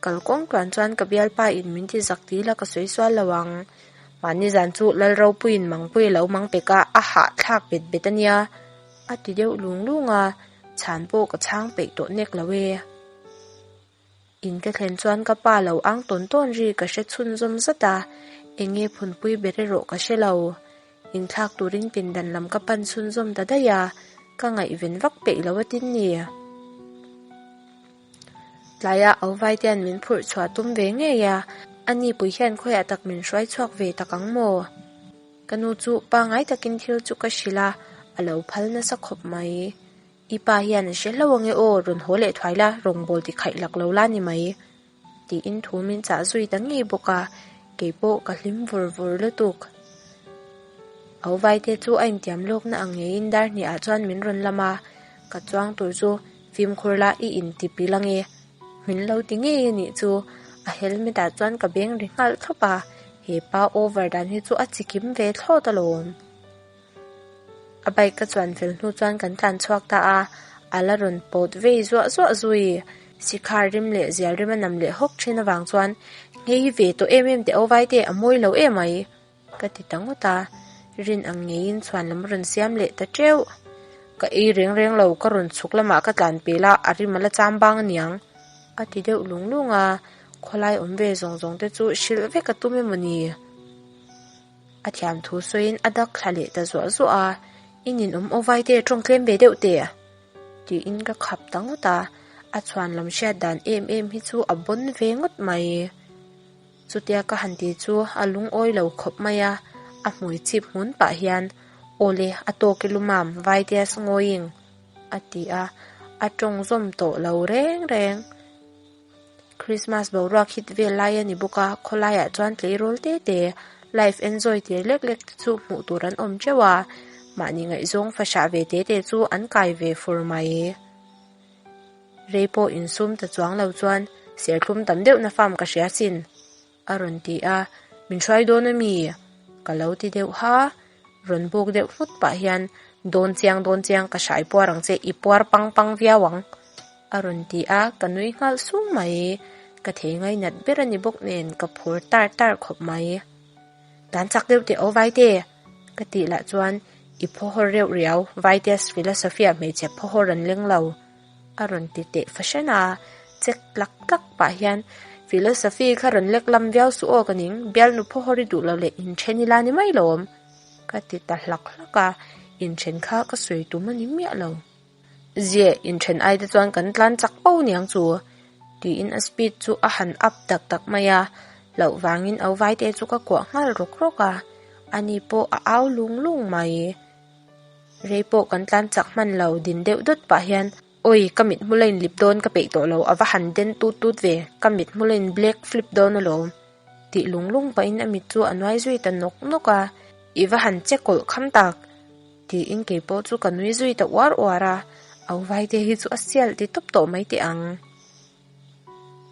Kalkawng tluan chuan ka bialpa in min ti zak ti la ka sawi sual lo ang. Mahni zan chu Lalropuiin mangpui a lo mang pek a, a hahthlak bet bet a nia. A ti deuh lung lung a, chhan pawh ka chhang peih tawh nek lo e. In ka thlen chuan ka pa lo ang tawn tawn ri ka hre chhunzawm zat a, eng nge phunpui ber erawh ka hre lo. Inthlak turin pindan lam ka pan chhunzawm ta daih a, ka ngaihven vak peih lo a tin ni. Tlaia au Vaitea'n min phurh chhuah tum ve ngei a, a nipui hian khawiah tak min hruai chhuak ve tak ang maw? Ka nu chu pangngai takin thil chu ka hrilh a, a lo phal nasa khawp mai. I pa hian a hre hlauh ange aw, rawn haw leh thuai la, rawngbâwl ti khaih lak lo la ni mai, tiin thu min chah zui ta ngei bawk a, kei pawh ka hlim vur vur lutuk. Au Vaite chu a intiam lawkna ang ngeiin dar hniah chuan min rawn lam a, ka chuang tur chu Fimkhur la i inti pil ange. Min lo ti ngei a nih chu. A helmet ah chuan ka beng ri nghalh thlawp a, he pa over dan hi chu a chikim ve thlawt alawm. A bike ka chuan fel hnu chuan kan tlan chhuak ta a, a la rawn pawt vei zuah zuah zui. Sikhar rim leh zial rim a nam leh hawk thin avang chuan nghei ve tawh em em teh Ovai te a mawi lo emai. Ka ti ta ngawt a, rin ang ngeiin chhuan lam a rawn siam leh ta teuh. Ka ei reng reng lo, ka rawn chhuk lamah ka tlan pel a, a rim a la cham bang aniang. A ti deuh lung lung a, khawlai awm ve zawng zawng te chu hrilh vek a tum emaw ni? A thiam thu sawiin a dak thla leh ta zuah zuah a, I ninawm aw vaite tawng tlem ve deuh teh. Tiin ka khap ta ngawt a, a chhuan lam hriat dan em em hi chu a bawn ve ngawt mai. Chutia ka han ti chu a lungawi lo khawp mai a, a hmui chip hmun pah hian, Awle, a tawk i lumam, Vaiteas ngawiing, a ti a, a tawng zawm tawh lo reng reng. Krismas boruak hit vel lai a ni bawk a, khawlaiah chuan tleirawl te te, life enjoy tir lek lek te chu hmuh tur an awm teuh a, mahni ngaihzawng fahrah ve te te chu an kai ve fur mai. Rei pawh insum ta chuang lo chuan serthlum tam deuh na farm ka hria sin a rawn ti a, min hruai dawn a mi? Ka lo ti deuh ha, rawn buk deuh nghut pah hian dawn chiang dawn chiang ka hrai puar ang che i puar pang pang viau ang a rawn ti a, ka nui nghal sung mai, ka thei ngainat ber a ni bawk nen ka phur tar tar khawp mai. Dan chak deuh teh aw Vaite! Ka tih lah chuan i phawhawr reuh riau, Vaite's philosophy-ah hmeichhe phawhawr an leng lo a rawn ti teh fahran a, chek tlak tlak pah hian philosophy kha rawn lek lam viau suh aw ka ning, bialnu phawhawr i duh lo leh inthen ila ni mai lawm ka ti ta hlak hlak a, inthen kha ka sawi tum a ni miah lo. Ziah inthen ai te chuan kan tlan chak po niang chu tiin a speed chu a han up tak tak mai a, hlauh vangin au vaite chu ka kuah nghal rawk rawk a, ani pawh a au lung lung mai. Rei pawh kan tlan chak hman lo din deuh dawt pah hian awi ka mit hmul a inlip dawn ka peih tawh lo a va han den tut tut ve ka mit hmul a in black flip dawn alawm. Tih lung lung pahin a mit chu a nuai zui ta nawk nawk a, I va han che kawlh kham tak! Tiin kei pawh chu ka nui zui ta uar uar a, Au Vaite hi chu a sial ti tawp tawh mai teh ang.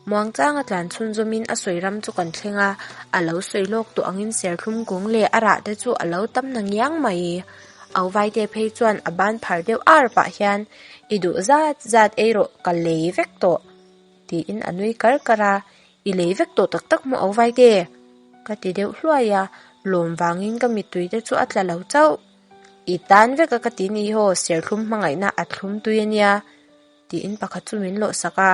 Muangchanga tlan chhunzawmin a sawi ram chu kan thleng a, a lo sawi lawk tawh angin serthlum kung leh a rah te chu a lo tam na ngiang mai. Au Vaite phei chuan a ban phar deuh ar pah hian, I duh zat zat ei rawh, ka lei vek tawh. Tiin a nui kar kar a, I lei vek tawh tak tak maw Au Vaite? Ka ti deuh hluai a, lawm vangin ka mittui te chu a tla lo chauh. I tan vek a ka ti ni haw, serthlum hmangaihna a thlum tui a nia. Tiin pakhat chu min lawh sak a,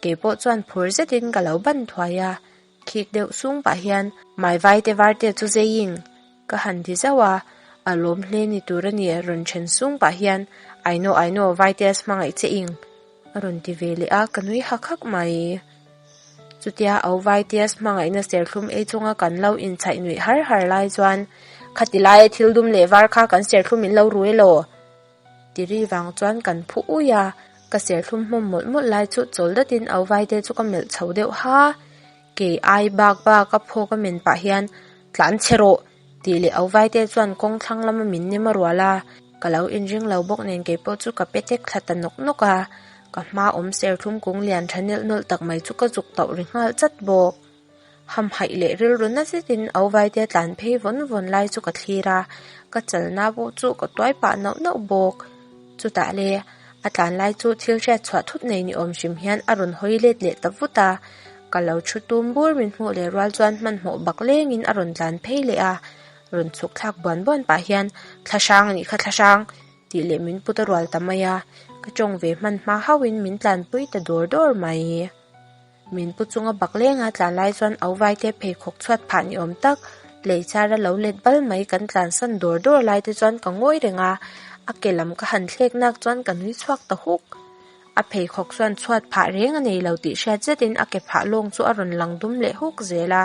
kei pawh chuan phur zetin ka lo ban thuai a, khik deuh sung pah hian Mai Vaite Varte chu zeiing ka han ti zauh a, a lawm hle ni tur a ni rawn then sung pah hian I know I know Vaiteas hmangaih che ing a rawn ti ve leh a, ka nui hak hak mai. Chutia au Vaiteas hmangaihna serthlum ei chunga kan lo inchhaih nuih har har lai chuan khati laia thil dum leh var kha kan serthlum in lo ru elaw? Tiri vang chuan kan phu ui a, ka serthlum hmawm mawlh mawlh lai chu chawl datin au vaite chu ka melh chho deuh ha. Kei ai bak bak a phaw ka men pah hian tlan chhe rawh tih leh au vaite chuan kawng thlang lama min nem a rual a, ka lo inring lo bawk nen kei pawh chu ka pe tek thla ta nawk nawk a, ka hma awm serthlum kung lian tha nelh nawlh tak mai chu ka zuk tauh ri nghal chat bawk. Hamhaih leh rilru na zetin au vaite tlan phei vawn vawn lai chu ka thlir a, ka chalna pawh chu ka tuai pah nauh nauh bawk. Chutah le, a tlan lai chu thil hriat chhuah thut nei ni awm hrim hian a rawn hawi let leh ta vut a, ka lo thu tum bur min hmuh leh rual chuan hmanhmawh bak lengin a rawn tlan phei leh a, rawn chhuk thlak buan buan pah hian, Thlahrang a nih kha thlahrang! tih leh min put a rual ta mai a, ka tawng ve hman hma hauhin min tlanpui ta dawr dawr mai. Min pu chunga bak lenga tlan lai chuan au vaite pheikhawk chhuat phah ni awm tak lei chara lo let bal mai kan tlansan dawr dawr lai te chuan ka ngawi reng a, a ke lam ka han thlek nak chuan ka nui chhuak ta huk. A pheikhawk chuan chhuat phah reng a nei lo tih hriat zetin a ke phah lawng chu a rawn lang dum leh huk zel a,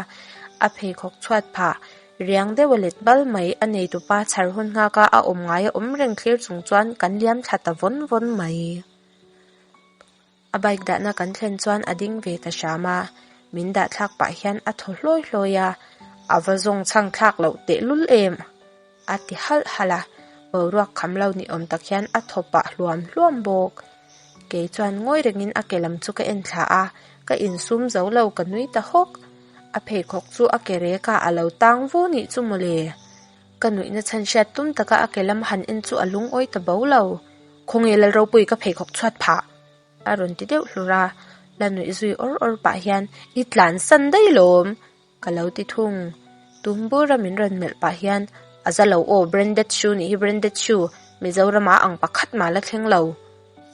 a pheikhawk chhuat phah riang deuh a let bal mai a neitupa chhar hun nghak a a awm ngai a awm reng thlir chung chuan kan liam thla ta vawn vawn mai. A bike dahna kan thlen chuan a ding ve ta hram a, min dah thlak pah hian a thaw hlawi hlawi a, a va zawng chhang thlak loh tehlul em? a ti halh halh a, boruak kham lo ni awm tak hian a thaw pah hluam hluam bawk. Kei chuan ngawi rengin a ke lam chu ka en thla a, ka insum zo lo ka nui ta hawk. A pheikhawk chu a ke rek a, a lo tang vu nih chu mawle. Ka nuihna chhan hriat tum taka a ke lam han en chu a lungawi ta bo lo. Khawnge Lalropui ka pheikhawk chhuat phah? A rawn ti deuh hlur a, la nuih zui awr awr pah hian I tlan san daih lawm! Ka lo ti thung. Tum bura min rawn melh pah hian A za lo aw, branded shoe nih hi branded shoe, Mizoramah ang pakhat mah la thleng lo.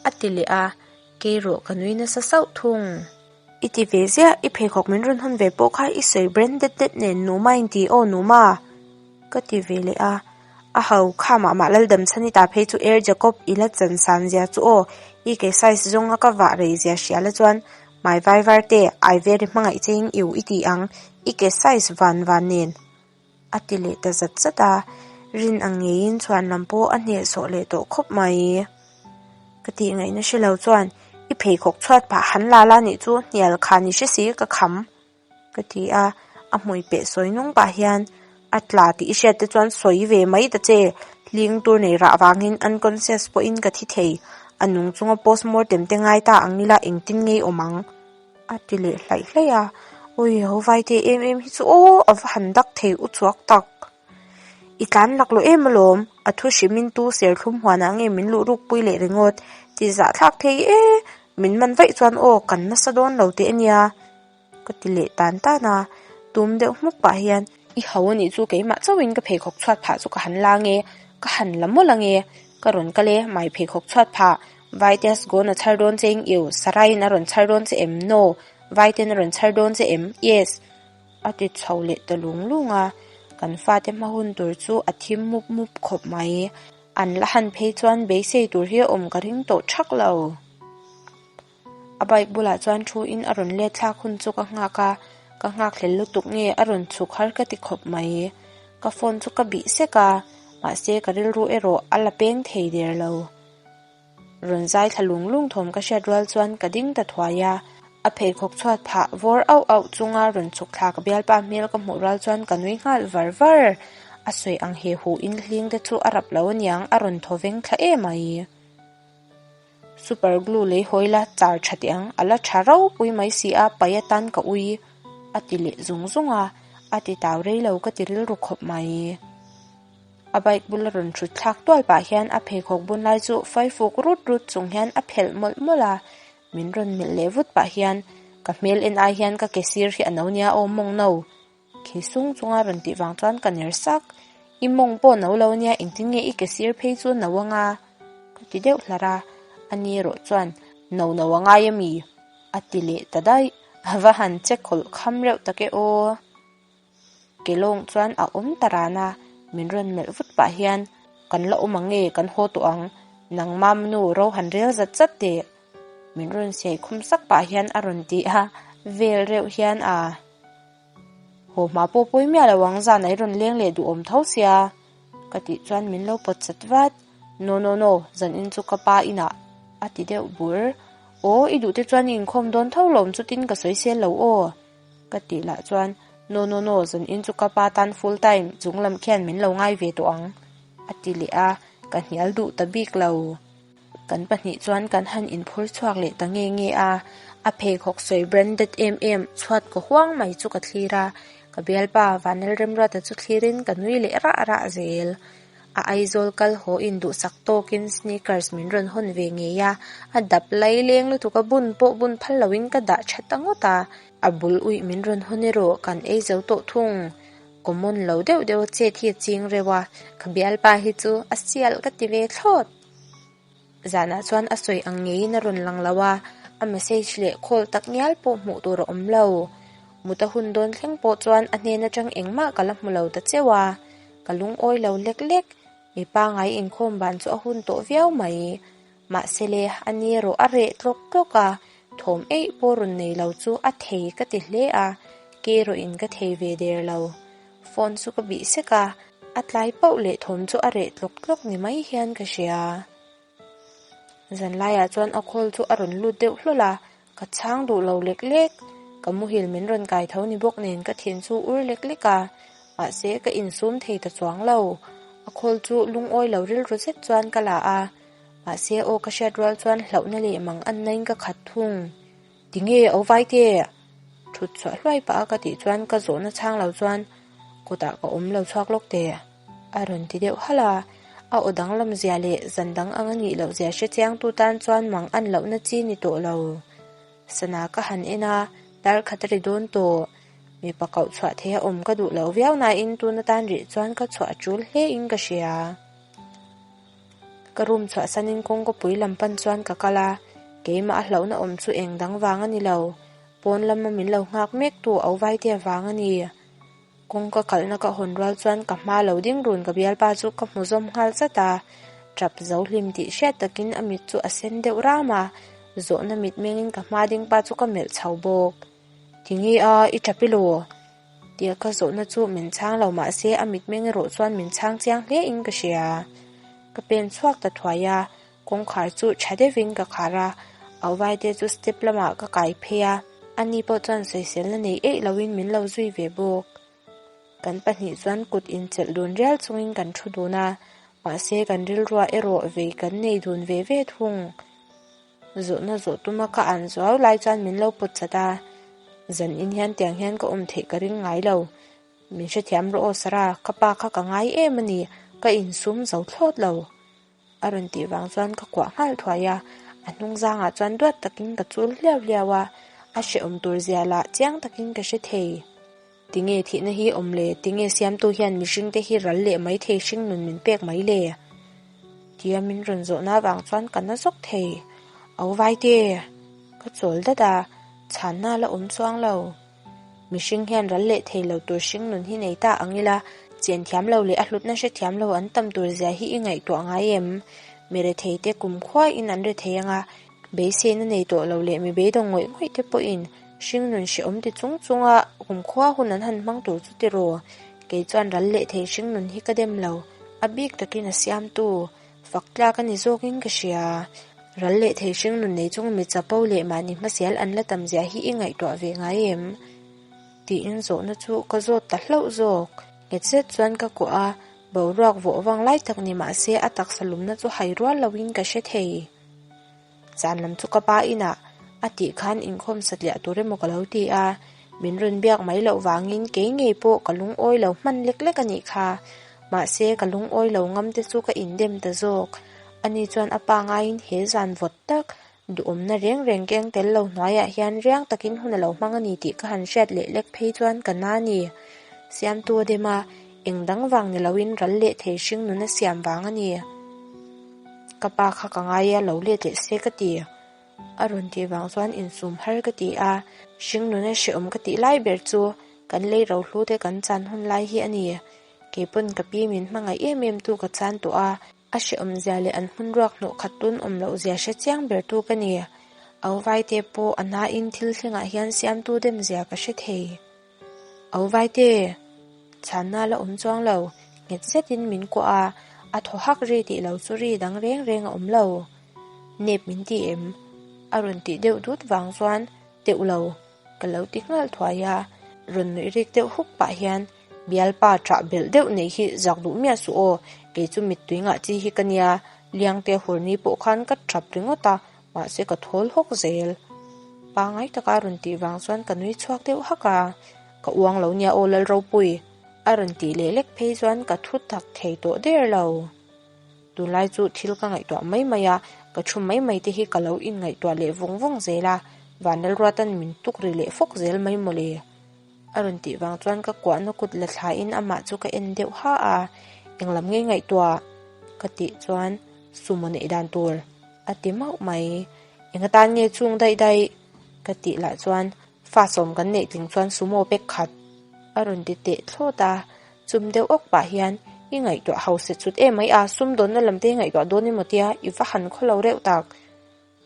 A ti leh a, kei rawh ka nui nasa sauh thung. I ti ve ziah, i pheikhawk min rawn hawn ve pawh kha i sawi branded det nen Numa in ti aw Numa! Ka ti ve leh a, a ho kha mah mah Laldamchhani ta phei chu Air Jacob i la chan san zia chu aw, i ke size zawnga ka vah rei zia hria la chuan Mai vai var te, ai vel i hmangaih che in iu i ti ang, i ke size van van nen a ti leh ta zat zat a, rin ang ngeiin chhuan lam pawh a hnehsawh leh tawh khawp mai. Ka tih ngaihna hre lo chuan i pheikhawk chhuat phah han la la nih chu hnial kha ni hre si ka kham. Ka ti a, a hmui peh sawi nung pah hian a tla tih i hriat te chuan sawi ve mai ta che, hling tur nei rah vangin unconscious pawhin ka thi thei, a nung chunga postmortem te ngai ta ang ila engtin ngei awm ang? A ti leh hlaih hlaih a, awi ho vai te em em hi chu aw a va han dak thei u chuak tak. I tlan laklawh em alawm, a thu hrimin tu serthlum huanah nge min luh rukpui leh ringawt ti zahthlak thei e, min man vaih chuan aw kan nasa dawn lo teh ania. Ka ti leh tan tan a, tum deuh hmuk pah hian, I ho a nih chu keimah chauhin ka pheikhawk chhuat phah chu ka han la nge, ka han la mawlh ange, ka rawn kal e, mai pheikhawk chhuat phah, Vaites Gone a chhar dawn che eng iu, Saraiin a rawn chhar dawn che em? No, Vaiten a rawn chhar dawn che em? Yes! A ti chho leh ta lung lung a, kan fate hma hun tur chu a thim mup mup khawp mai. An la han phei chuan beisei tur hi a awm ka ring tawh thak lo. A bike bulah chuan thu in a rawn let thlak hun chu ka nghak a, ka nghak hlel lutuk nge a rawn chhuk har ka ti khawp mai. Ka phone chu ka bih sek a, mahse ka rilru erawh a la peng thei der lo. Rawn zai thla lung lung thawm ka hriat rual chuan ka ding ta thuai a, A pheikhawk chhuat phah vawr auh auh chunga rawn chhuk thla ka bialpa hmel ka hmuh rual chuan ka nui nghal var var. A sawi ang he hu in hling te chu a rap lo aniang a rawn thaw veng thla em ai. Super glue lei hawi la char tha teh ang, a la tha ropui mai si a, pai atan ka ui a ti leh zung zung a, a ti tau rei lo ka ti rilru khawp mai. A bike bula rawn thut thlak tual pah hian a pheikhawk bun lai chu faifuk rut rut chung hian a phelh mawlh mawlh a, min rawn melh leh vut pah hian ka hmel en ai hian ka ke sir hi a no nia aw mawng no khi sung chunga rawn tih vang chuan ka ner sak, i mawng pawh no lo nia engtin nge i ke sir phei chu no anga ka ti deuh hlar a, ani erawh chuan no no a ngai ami a ti leh ta daih, a va han che khawlh kham reuh tak e aw. Ke lawng chuan a awm ta ran a, min rawn melh vut pah hian, Kan la awm ang nge, kan haw tawh ang, nangma nu ro han rel zat zat teh, min rawn siai khum sak pah hian a rawn ti a, vel reuh hian a haw hma pawh pawi miah lo ang, zan a i rawn leng leh duhawm tho sia, ka tih chuan min lo pawt chat vat. No no no, zanin chu ka pa inah a ti deuh bur. Aw, i duh te chuan i inkhawm dawn tho lawm chutin ka sawi sel lo aw. Ka tih lah chuan, No no no, zanin chu ka pa tan full time chung lam khian min lo ngai ve tawh ang, a ti leh a, ka hnial duh ta bik lo. Kan pahnih chuan kan han inphur chhuak leh ta nge nge a, a pheikhawk sawi branded em em chhuat kaw huang mai chu ka thlir a, ka bialpa Vanlalremruata chu thlirin ka nui leh rah rah zel. A Aizawl kal haw in duhsak tawkin sneakers min rawn hawn ve ngei a, a dap lai leng lutuk a bun pawh bun phal loin ka dah tha ta ngawt a. A bul uih min rawn hawn erawh kan ei zo tawh thung. Common lo deuh deuh a chet hi a ching reuh a, ka bialpa hi chu a sial ka ti ve thlawt. Zanah chuan a sawi ang ngeiin a rawn lang lo a, a message leh call tak ngial pawh hmuh tur a awm lo. Mut a hun dawn thleng pawh chuan a hnen atang engmah ka la hmu lo ta cheu a, ka lungawi lo lek lek. Mi pangai inkhawm ban chu a hun tawh viau mai. Mahse le, a ni erawh a reh tlawk tlawk a, thawm eih pawh rawn nei lo chu a thei ka ti hle a, ke erawhin ka thei ve der lo. Phone chu ka bih sek a, a tlai pauh leh thawm chu a reh tlawk tlawk ni mai hian ka hria. Zanlaiah chuan a call chu a rawn lut deuh hlawl a, ka chhang duh lo lek lek. Ka muhil min rawn kai tho ni bawk nen ka thin chu ur lek lek a, mahse ka insum thei ta chuang lo. A call chu lungawi lo rilru zet chuan ka la a, mahse aw ka hriat rual chuan hlauhna leh mang anna in ka khat thung. Tinge o vaite? Thut chhuah hluai pah a ka tih chuan ka zawhna chhang lo chuan kawtah ka awm lo chhuak lawk teh a rawn ti deuh halh a. A aw danglam zia leh zan dang ang a nih loh zia hre chiang tu tan chuan mang an lohna chi ni tawh lo. Sana ka han en a, dar khat a ri dawn tawh. Mipa koh chhuah thei a awm ka duh lo viau nain tun atan rih chuan ka chhuah a tul hle in ka hria. Ka room chhuahsanin kawngkawpui lam pan chuan ka kal a, keimah a hlauhna awm chu eng dang vang a ni lo, pawn lama min lo nghak mek tu au vaite vang a ni. Kawngka kalhna ka hawn rual chuan ka hma lo ding run ka bialpa chu ka hmu zawm nghal zat a, tap zo hlim tih hriat takin a mit chu a sen deuh ram a, zawhna mitmengin ka hma ding pa chu ka melh chho bawk. Tinge a, i tap i law? Tia ka zawhna chu min chhang lo mah se a mitmeng erawh chuan min chhang chiang hle in ka hria. Ka pen chhuak ta thuai a, kawngkhar chu tha deuhin ka khar a, Auvaite chu step lamah ka kai phei a, ani pawh chuan sawiselna nei eih loin min lo zui ve bawk. Kan pahnih chuan kut inchelh dun rial chungin kan thu dun a, mahse kan rilruah erawh vei kan nei dun ve ve thung. Zawhna zawh tuma ka an zuau lai chuan min lo pawt chat a, zan in hian tiang hian ka awm theih ka ring ngai lo. Min hrethiam rawh aw Sarah, ka pa kha ka ngai em a ni, ka insum zo thlawt lo. A rawn tih vang chuan ka kuah nghal thuai a, a hnung zangah chuan duat takin ka chul hliau hliau a, a hrehawm tur zia lah chiang takin ka hre thei. Tinge thihna hi awm le? Tinge siamtu hian mihring te hi ral leh mai thei hring nun min pek mai le? Tia min rawn zawhna avang chuan ka na zawk thei. Au vaite! Ka chawl dat a, chhanna la awm chuang lo. Mihring hian ral leh thei lo tur hring nun hi nei ta ang ila, chen thiam lo leh a hlutna hre thiam lo an tam tur zia hi i ngaihtuah ngai em? Mi rethei te kumkhua in an rethei anga, beiseina nei tawh lo leh mi beidawng ngawih ngawih te pawhin Hringnun hrehawm ti chung chunga kumkhua hun an han hmang tur chu tiraw? Kei chuan ral leh thei hringnun hi ka dem lo, a bik takin a siamtu, fak tlak a ni zawkin ka hria. Ral leh thei hring nun nei chung mi chapo leh mahni hmasial an la tam zia hi i ngaihtuah ve ngai em? Tiin zawhna chu ka zawt ta hlauh zawk. Nghet zet chuan ka kuah a, boruak vawh vang lai tak ni mah se a taksa lumna chu hai rual loin ka hre thei. Zan lam chu ka pa inah a tih khan inkhawm satliah tur emaw ka lo ti a, min rawn biak mai loh vangin kei ngei pawh ka lungawi lo hman lek lek a nih kha. Mahse ka lungawi lo ngam te chu ka indem ta zawk. Ani chuan a pa ngaiin he zan vawt tak duhawmna reng reng keng tel lo hnuaiah hian riang takin hun a lo hmang a ni tih ka han hriat leh lek phei chuan ka na ni. Siamtu a dem a, eng dang vang ni loin ral leh thei hring nun a siam vang a ni. Ka pa kha ka ngai a, lo let leh se ka ti. A rawn tih vang chuan insum har ka ti a, hring nuna hrehawm ka tih lai ber chu kan lei rohlu te kan chan hun lai hi a ni. Keipawn ka pi min hmangaih em em tu ka chan tawh a, a hrehawm zia leh an hmun ruak hnawh khat tun awm loh zia hre chiang ber tu ka ni. Au Vaite pawh a nain thil thlengah hian siamtu dem zia ka hre thei. Au Vaite! Chhanna la awm chuang lo, nghet zetin min kuah a, a thaw hak ri tih lo chu ri dang reng reng a awm lo. Nep min ti em? A rawn tih deuh dut vang chuan teuh lo ka lo ti nghal thuai a, rawn nuih rik deuh huk pah hian bialpa ṭah belh deuh neih hi zak duh miah suh aw, kei chu mittui ngah chi hi ka nia, Liangte hurni pawh khan ka ṭap ringawt a, mahse ka thawl hawk zel. Pangai taka a rawn tih vang chuan ka nui chhuak deuh hak a, Ka uang lo nia aw Lalropui, a rawn tih leh lek phei chuan ka thu tak thei tawh der lo. Tunlai chu thil ka ngaihtuah mai mai a, ka thu mai mai te hi ka lo inngaihtuah leh vawng vawng zel a, Vanlalruatan min tuk ri leh fawk zel mai mawle. A rawn tih vang chuan ka kuahna kut la thlain amah chu ka en deuh ha a, Englam ngei ngaihtuah? ka tih chuan sumo neih dan tur a ti mauh mai. Enga tan nge chung daih daih? ka tih lah chuan Fa sawm kan neih tling chuan sumo pek khat a rawn ti teh thlawt a, chum deuh awk pah hian i ngaihtuah hausa chut em mai a, sumdawnna lam te i ngaihtuah dawn emaw tia i va han khaw lo reuh tak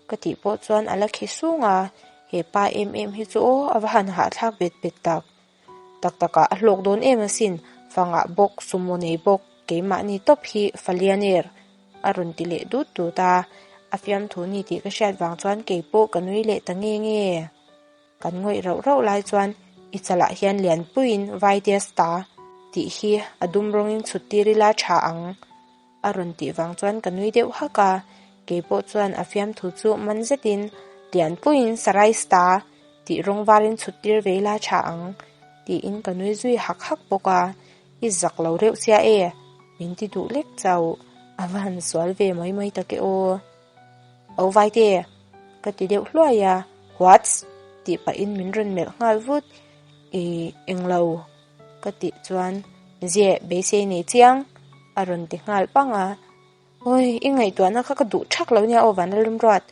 ka tih pawh chuan a la khi sung a, he pa em em hi chu aw a va han hahthlak bet bet tak tak takah a hlawk dawn em asin, fangah bawk sumo nei bawk keimahni tawp hi falianer a rawn ti leh dut dut a, a fiamthu ni tih ka hriat vang chuan keipawh ka nui leh ta nge nge. Kan ngawih rauh rauh lai chuan i chalah hian lianpuiin Vaideas ta tih hi a dum rawngin chhut tir ila tha ang a rawn tih vang chuan ka nui deuh hak a, keipawh chuan a fiamthu chu man zetin lianpuiin Sarais ta tih rawng varin chhut tir ve ila tha ang tiin ka nui zui hak hak bawk a, i zak lo reuh sia e min ti duh lek chauh a va han sual ve mai mai tak e aw. Au Vaite! Ka ti deuh hluai a, Whats? Tih pahin min rawn melh nghal vut. Ih, englo? Ka tih chuan, Ziah, beisei nei chiang! A rawn ti nghal pang a. Awi, i ngaihtuahna kha ka duh thak lo nia aw Vanlalrumruat!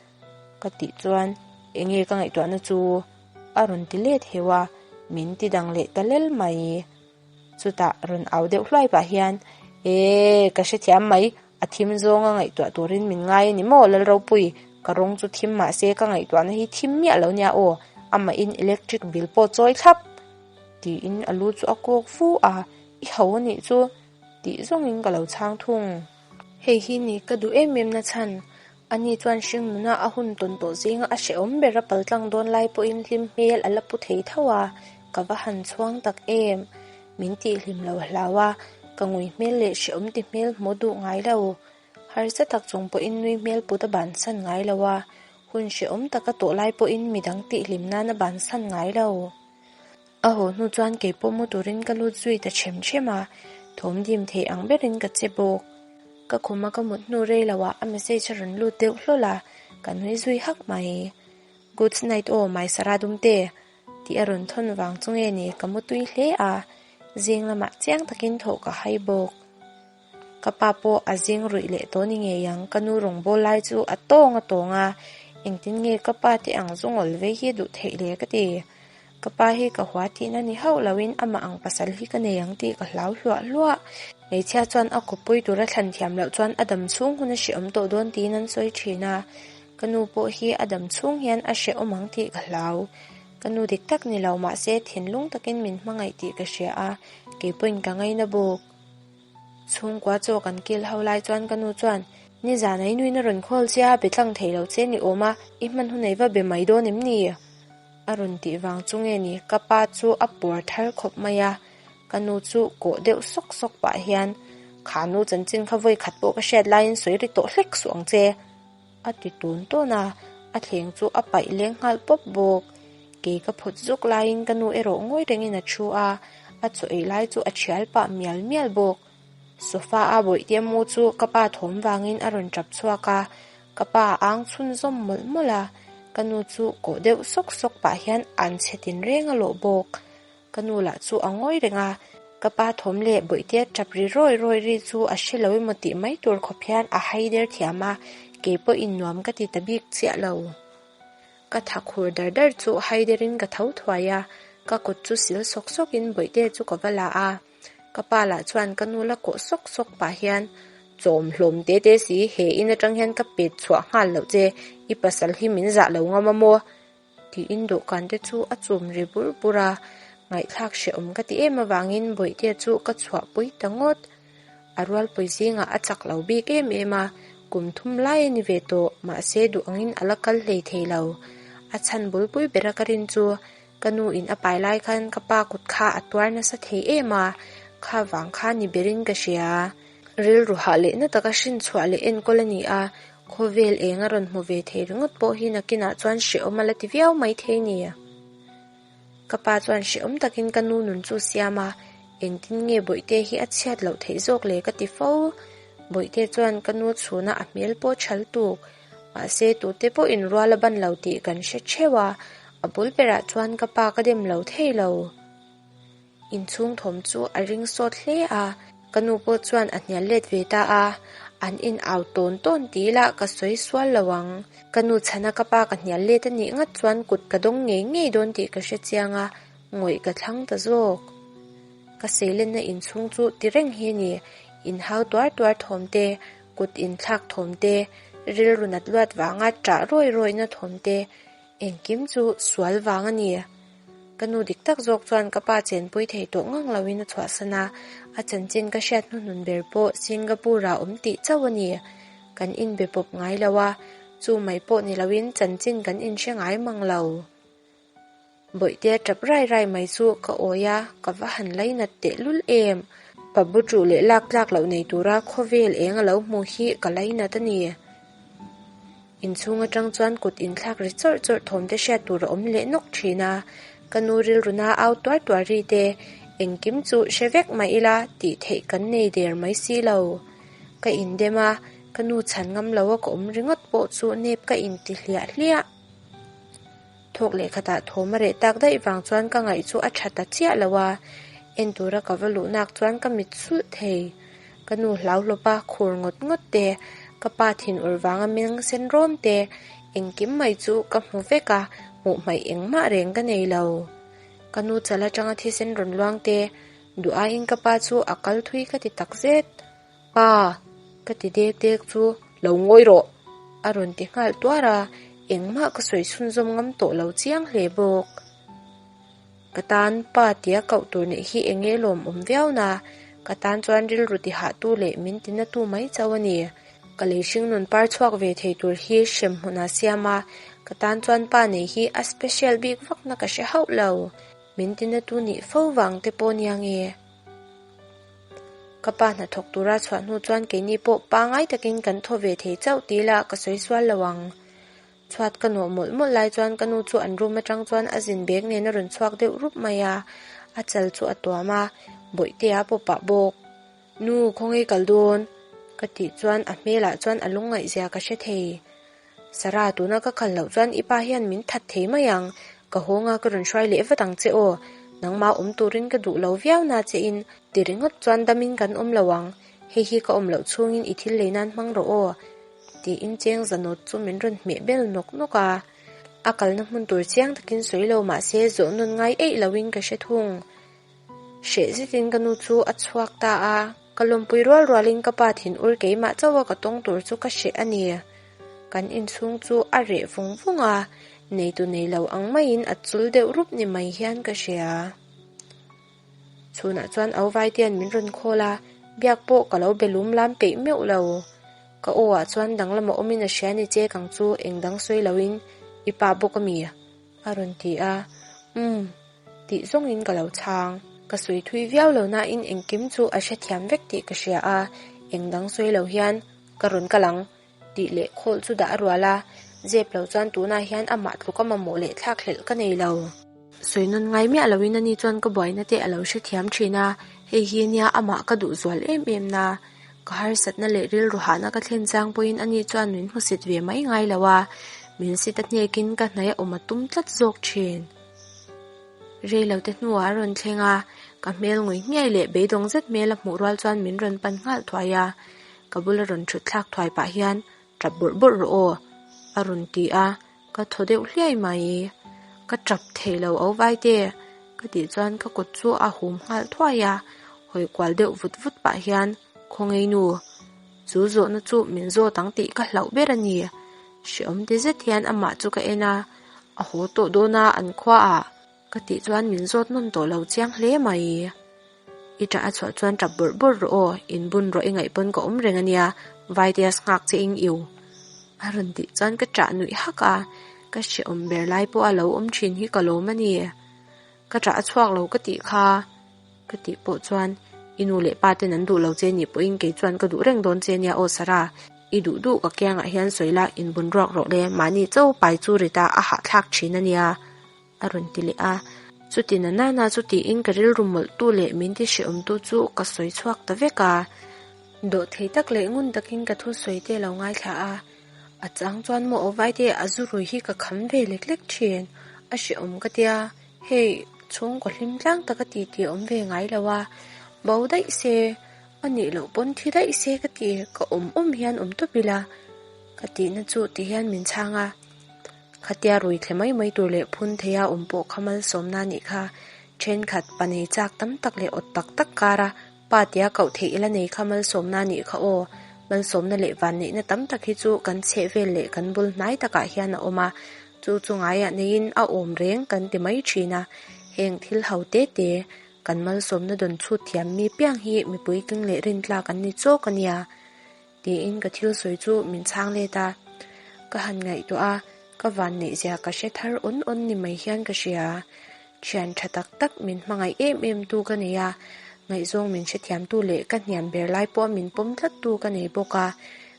Ka tih chuan, Enge ka ngaihtuahna chu? A rawn ti let heu a, min ti dang leh ta lel mai. Chutah rawn au deuh hluai pah hian, Ee, ka hrethiam mai, a thim zawnga ngaihtuah turin min ngai a ni maw Lalropui, ka rawng chu thim mah se ka ngaihtuahna hi thim miah lo nia aw, amahin electric bill pawh chawi thlap! Tiin a lu chu a kawk fu a, I ho a nih chu tih zawngin ka lo chhang thung. Hei hi ni ka duh em em na chhan, ani chuan hringnuna a hun tawn tawh zinga a hrehawm ber a paltlang dawn lai pawhin hlim hmel a la pu thei tho a, ka va han chhuang tak em? Min tihhlim lo hlau a, ka ngui hmel leh hrehawm ti hmel hmu duh ngai lo. Harsa tak chung pawhin nui hmel put a bansan ngai lo a, hun hrehawm taka tawh lai pawhin midang tihhlim nan a bansan ngai lo. A haw hnu chuan kei pawh mu turin ka lut zui ta ṭhem ṭhem a, thawm dim thei ang berin ka che bawk. Ka khum a ka mut hnu rei lo ah a message a rawn lut deuh hlawl a, ka nui zui hak mai. Good night aw mai Sarah Dumte tih a rawn thawn vang chu nge ni ka mu tui hle a, zing lamah chiang takin thawh ka hai bawk. Ka pa pawh a zing ruih leh tawh ni ngei ang, ka nu rawngbâwl lai chu a tawng a tawng a, engtin nge ka pa te ang zu ngawl vei hi duh theih le ka ti. Ka pa hi ka hua tihna ni hauh loin amah ang pasal hi ka nei ang tih ka hlau hluah hluah. Hmeichhia chuan a kawppui tura thlan thiam loh chuan a dam chhung hun a hrehawm tawh dawn tiin an sawi thin a, ka nu pawh hi a dam chhung hian a hrehawm ang tih ka hlau. Ka nu dik tak ni lo mahse thinlung takin min hmangaih tih ka hria a, keipawhin ka ngaina bawk. Chhungkua chaw kan kil ho lai chuan ka nu chuan, Nizan a i nuin a rawn call che a, be tlang thei lo che ni awm a, i hman hun ei va be mai dawn em ni? A rawn tih vang chu nge ni, ka pa chu a pawr thar khawp mai a, ka nu chu kawh deuh sawk sawk pah hian, Kha nu chanchin kha vawi khat pawh ka hriat laiin sawi ri tawh hlek suh ang che. A ti tun tawn a, a thleng chu a paih leng nghal pawp bawk. Kei ka phut zuk laiin ka nu erawh ngawi rengin a thu a, a chaw ei lai chu a thial pah mial mial bawk. Sofa a bawihte mu chu ka pa thawm vangin a rawn tap chhuak a, ka pa a ang chhunzawm mawlh mawlh a, ka nu chu kawh deuh sawk sawk pah hian an chhe tinreng a lawh bawk. Ka nu lah chu a ngawi reng a, ka pa thawm leh bawihte tap ri rawi rawi ri chu a hre lo emaw tih mai tur khawp hian a hai der thiam a, kei pawhin nuam ka ti ta bik chiah lo. Ka tha khur dar dar chu hai derin ka tho thuai a, ka kut chu sil sawk sawkin bawihte chu ka va la a, ka pa lah chuan ka nu la kawh sawk sawk pah hian, Chawm hlawm te te si, he in atang hian ka pet chhuah nghal loh che, i pasal hi min zah lo ngam a maw? Tiin dawhkan te chu a chum ri bur bur a, ngaihthlak hrehawm ka ti em avangin Bawihtea chu ka chhuahpui ta ngawt. A rualpui zingah a chak lo bik em em a, kum thum lai a ni ve tawh, mahse duh angin a la kal hlei thei lo. A chhan bulpui bera ka rin chu ka nu in a pai lai khan ka pa kut kha a tuar nasa thei em a, kha vang kha ni berin ka hria. Rilru hah leh na taka hrinchhuah leh enkawl a ni a, Khawvel eng a rawn hmu ve thei ringawt pawh hi nakinah chuan hrehawm a la ti viau mai thei ni. Ka pa chuan hrehawm takin ka nu nun chu siam a, engtin nge Bawihte hi a chhiat loh theih zawk le ka ti fo. Bawihte chuan ka nu chhuna a hmel pawh chhal tuk. Mahse tute pawhin rual a ban lo tih kan hre theuh a, a bul berah chuan ka pa ka dem lo thei lo. Inchhung thawm chu a ring sawt hle a, ka nu pawh chuan a hnial let ve ta a, an in au tawn tawn ti ila ka sawi sual lo ang. Ka nu chhana ka pa ka hnial let a nih ngat chuan kut ka dawng ngei ngei dawn tih ka hre chiang a, ngawih ka thlang ta zawk. Ka seilenna inchhung chu ti reng hi a ni, inhau tuar tuar thawm te, kut inthlak thawm te, rilru nat luat vanga ṭah rawi rawihna thawm te, engkim chu sual vang a ni. Ka nu dik tak zawk chuan ka pa chenpui thei tawh ngang loin a chhuahsan a, a chanchin ka hriat hnuhnun ber pawh Singapore-ah awm tih chauh a ni. Kan inbe pawp ngai lo a, chu mai pawh ni loin chanchin kan inhre ngai mang lo. Bawihte tap rai rai mai chu ka awi a, ka va han lainat tehlul em! Pa bu ṭuh leh lak tlak loh nei tura khawvel eng a lo hmu hi ka lainat a ni. Inchhung atang chuan kut inthlak ri chawrh chawrh thawm te hriat tur a awm leh nawk thin a, ka nu rilruna au tuar tuar ri te engkim chu hre vek mah ila tih theih kan nei der mai si lo. Ka indem a, ka nu chhan ngam lo a ka awm ringawt pawh chu nep ka inti hliah hliah. Thawk leh khatah thawm a reh tak daih vang chuan ka ngaih chu a tha ta chiah lo a, en tura ka va luh nak chuan ka mit sulh thei. Ka nu hlau hlawp a, khur ngawt ngawt te, ka pa thinur vanga meng sen rawm te, engkim mai chu ka hmu vek a, hmuh hmaih engmah reng ka nei lo. Ka nu chal atanga thisen rawn luang te, duh aiin ka pa chu a kal thui ka ti takzet. Pa! Ka ti dek dek chu lo ngawi rawh! A rawn ti nghal tuar a, engmah ka sawi chhunzawm ngam tawh lo chiang hle bawk. Ka tan pa tia koh tur neih hi eng nge lawmawm viau na, ka tan chuan rilru ti hahtu leh min ti natu mai chauh a ni. Ka lei hringnun par chhuak ve thei tur hi hrem hmun a siam a, ka tan chuan pa neih hi a special bik vakna ka hre hauh lo. Min ti natu nih fo vang te pawh nia nge. Ka pa hnathawk tura chhuah hnu chuan keini pawh pangai takin kan thaw ve thei chauh ti ila ka sawi sual lo ang. Chhuat ka nawh mawlh mawlh lai chuan ka nu chu an room atang chuan a zin bag nen a rawn chhuak deuh rup mai a, a chal chu a tuam a, Bawihtea pawh pah bawk. Nu, khawnge kal dawn? Ka tih chuan a hmelah chuan a lungngaihzia ka hre thei. Sarah, tuna ka kal loh chuan i pa hian min that thei mai ang, ka hawnga ka rawn hruai leh vat ang che aw, nangmah awm turin ka duh lo viau na che in, ti ringawt chuan damin kan awm lo ang, hei hi ka awm loh chhungin i thil lei nan hmang rawh aw, tiin cheng zanawt chu min rawn hmeh bel nawk nawk a, a kalna hmun tur chiang takin sawi lo mah se zawh nawn ngai eih loin ka hre thung. Hreh zetin ka nu chu a chhuak ta a, ka lawmpui rual rualin ka pa thin ur keimah chauha ka tawng tur chu ka hreh a ni. Kan inchhung chu a reh vung vung a, neitu nei lo ang maiin a chul deuh rup ni mai hian ka hria. Chhunah chuan Auvaitea'n min rawn call a, biak pawh ka lo be lum lam peih meuh lo. Ka aw ah chuan danglam a awmin a hria ni che kang chu engdang sawi loin i pa bawk a mi? A rawn ti a, Umm, tih zawngin ka lo chhang. Ka sawi thui viau lo nain engkim chu a hrethiam vek tih ka hria a, engdang sawi lo hian ka rawn kal ang tih leh khawl chu dah a rual a, zep lo chuan tunah hian amah tluk a mamawh leh thlak hlelh ka nei lo. Sawi nawn ngai miah loin ani chuan ka buaina te a lo hrethiam thin a, hei hi nia amah ka duh zual em em na. Ka harsatna leh rilru hahna ka thlen chang pawhin ani chuan min hmusit ve mai ngai lo a, min sit a hnekin ka hnaih a awm a tum tlat zawk thin. Rei lo te hnuah a rawn thleng a, ka hmel ngui nghiai leh beidawng zet hmel a hmuh rual chuan min rawn pan nghal thuai a, ka bula rawn thut thlak thuai pah hian tap bawrh bawrh rawh aw a rawn ti a, ka thaw deuh hliai mai. Ka tap thei lo au vai te ka tih chuan ka kut chu a hum nghal thuai a, hawi kual deuh vut vut pah hian Khawngaih nu, chu zawhna chu min zawt ang tih ka hlauh ber a ni. Hrehawm ti zet hian amah chu ka en a, a haw tawh dawn a an khuaah ka tih chuan min zawt nawn tawh lo chiang hle mai. I ṭah a chhuah chuan ṭap bawrh bawrh rawh aw, inbun rawh i ngaih pawn ka awm reng a nia, Vaitea nghak che ing iu. A rawn tih chuan ka ṭah nuih hak a, ka hrehawm ber lai pawh a lo awm ṭhin hi ka lawm a ni. Ka ṭah a chhuak lo ka tih kha. Ka tih pawh chuan, I nu leh pa ten an duh lo che nih pawhin kei chuan ka duh reng dawn che nia aw Sarah, i duh duh ka kiangah hian sawi la inbun ruak rawh le, mahni cho pai chu rit a a hahthlak thin a nia a rawn ti leh a. Chuti na nana chu tiin ka rilru mawlhtu leh min ti hrehawmtu chu ka sawi chhuak ta vek a. Dawhthei tak leh ngun takin ka thu sawi te lo ngaithla a, a chang chuan maw aw vaite a zu rui hi ka kham ve lek lek thin, a hrehawm ka tia. Hei, chhungkaw hlim tlang taka ti tih a awm ve ngai lo a, bo daih se, a nih loh pawn thi daih se ka ti, ka awm awm hian awm tawp ila ka tihna chu ti hian min chhang a. Khatia rui thle mai mai tur leh phun theia awm pawh kha malsawmna a nih kha, thenkhat pa nei chak tam tak leh awt tak tak kara pa tia koh theih ila nei kha malsawmna a nih kha aw. Malsawmna leh vanneihna tam tak hi chu kan chhehvel leh kan bul hnai takah hian a awm a, Chu chu ngaiah neiin a awm reng kan ti mai thin a, heng thil ho te te kan malsawmna dawn chhut thiam mi piang hi mipui tling leh rintlak an ni chawk a nia tiin ka thil sawi chu min chhang let a. Ka han ngaihtuah a, ka vanneih zia ka hre thar awn awn ni mai hian ka hria. Thian tha tak tak min hmangaih em em tu ka nei a, ngaihzawng min hrethiam tu leh ka hniam ber lai pawh min pawm tlat tu ka nei bawk a,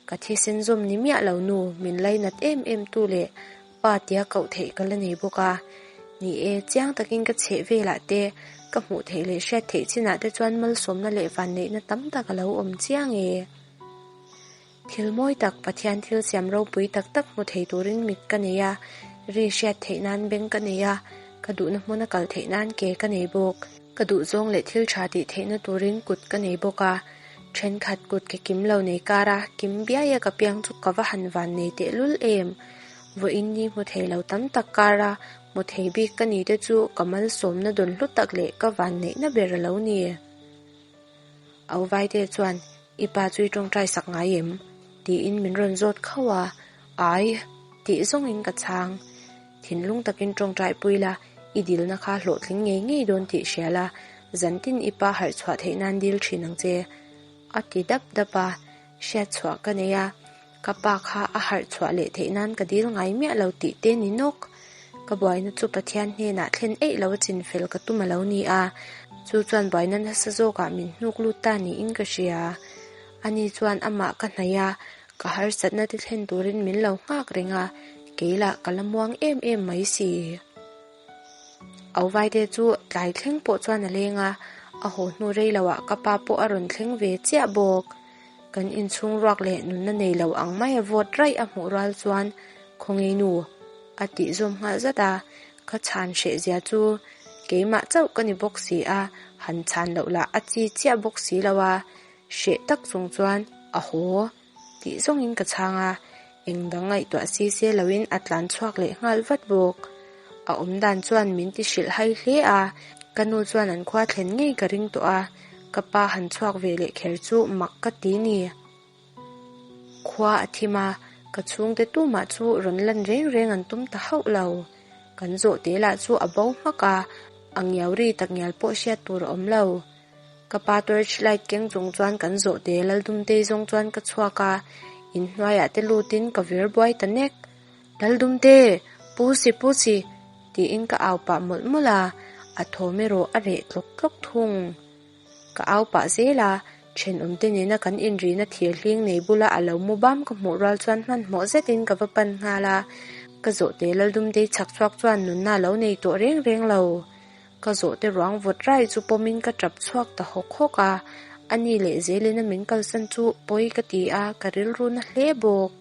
ka thisen zawm ni miah lo nu min lainat em em tu leh pa tia koh theih ka la nei bawk a. Ni e, chiang takin ka chheh velah te, ka hmuh theih leh hriat theih chinah te chuan malsawmna leh vanneihna tam tak a lo awm chiang e. Thil mawi tak, Pathian thil siam ropui tak tak hmu thei turin mit ka nei a, ri hriat theih nan beng ka nei a, ka duhna hmuna kal theih nan ke ka nei bawk. Ka duh zawng leh thil tha tih theihna turin kut ka nei bawk a, thenkhat kut ke kim lo nei kara kim biaia ka piang chu ka va han van nei tehlul em! Vawiin ni hmu thei lo tam tak kara hmu thei bik ka ni te chu ka malsawmna dawn hlu tak leh ka van neihna ber a lo ni. Au Vaite chuan, I pa chu i tawngtai sak ngai em? tiin min rawn zawt khauh a, Ai, tih zawngin ka chhang. Thinlung takin tawngtai pui la, i dilna kha hlawhtling ngei ngei dawn tih hria la, zantin i pa harh chhuah theih nan dil thin ang che, a ti dap dap a, hriat chhuah ka nei a, ka pa kha a harh chhuah leh theih nan ka dil ngai miah lo tih te ni nawk. Ka buaina chu Pathian hnenah thlen eih lo a chinfel ka tum a lo ni a, chu chuan buaina nasa zawkah min hnuk lut ta niin ka hria. Ani chuan amah ka hnaih a, ka harsatna te thlen turin min lo nghak reng a, kei lah ka la muang em em mai si. Auvaite chu tlai thleng pawh chuan a leng a, a haw hnu rei loah ka pa pawh a rawn thleng ve chiah bawk. Kan inchhung ruak leh nunna nei lo ang mai a vawt raih a hmuh rual chuan Khawnge nu? a tih zawm nghal zat a, ka chhan hreh zia chu keimah chauh ka ni bawk si a, han chhan loh lah a chi chiah bawk si lo a, hreh tak chung chuan a haw tih zawngin ka chhang a, engdang ngaihtuah si se loin a tlan chhuak leh nghal vat bawk. A awm dan chuan min ti hrilh hai hle a, ka nu chuan an khua thlen ngei ka ring tawh a, ka pa han chhuak ve leh kher chu mak ka ti ni. Khua a thim a, ka chhungte tumah chu rawn lan reng reng an tum ta hauh lo. Kan zawh te lah chu a bo hmak a, a ngiau ri tak ngial pawh hriat tur a awm lo. Ka pa torch light keng chung chuan kan zawh te Laldumtei zawng chuan ka chhuak a, Inhnuaiah te lutin ka vir buai ta nek. Laldumte! Pusi Pusi! tiin ka au pah mawlh mawlh a, a thawm erawh a reh tlawk tlawk thung. Ka au pah zel a, thenawmte nena kan inrihna thir hling nei bula a lo mu bam ka hmuh rual chuan hmanhmawh zetin ka va pan nghal a, ka zawhte Laldumtei chhak chhuak chuan nunna a lo nei tawh reng reng lo. Ka zawhte ruang vawt rai chu pawmin ka tap chhuak ta hawk hawk a, a ni leh zelin a min kalsan chu pawi ka ti a, ka rilru na hle bawk.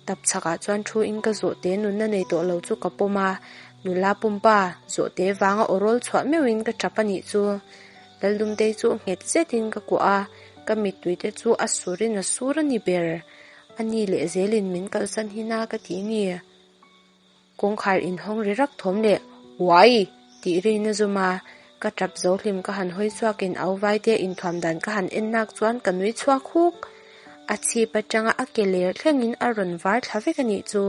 Tap chhakah chuan thu in ka zawhte nunna nei tawh lo chu ka pawm a, nula pumpa zawhte vanga aw rawl chhuah meuhin ka tap a nih chu. Laldumtei chu nghet zetin ka kuah a, ka mittui te chu a surin a sur a ni ber. A ni leh zelin min kalsan hi na ka ti ni. Kawngkhar inhawng ri rak thawm leh Uai! tih rin a zum a, ka tap zo hlim ka han hawi chhuakin au vaite inthuam dan ka han en nak chuan ka nui chhuak huk. A chhip atanga a ke ler thlengin a rawn var thla vek a nih chu.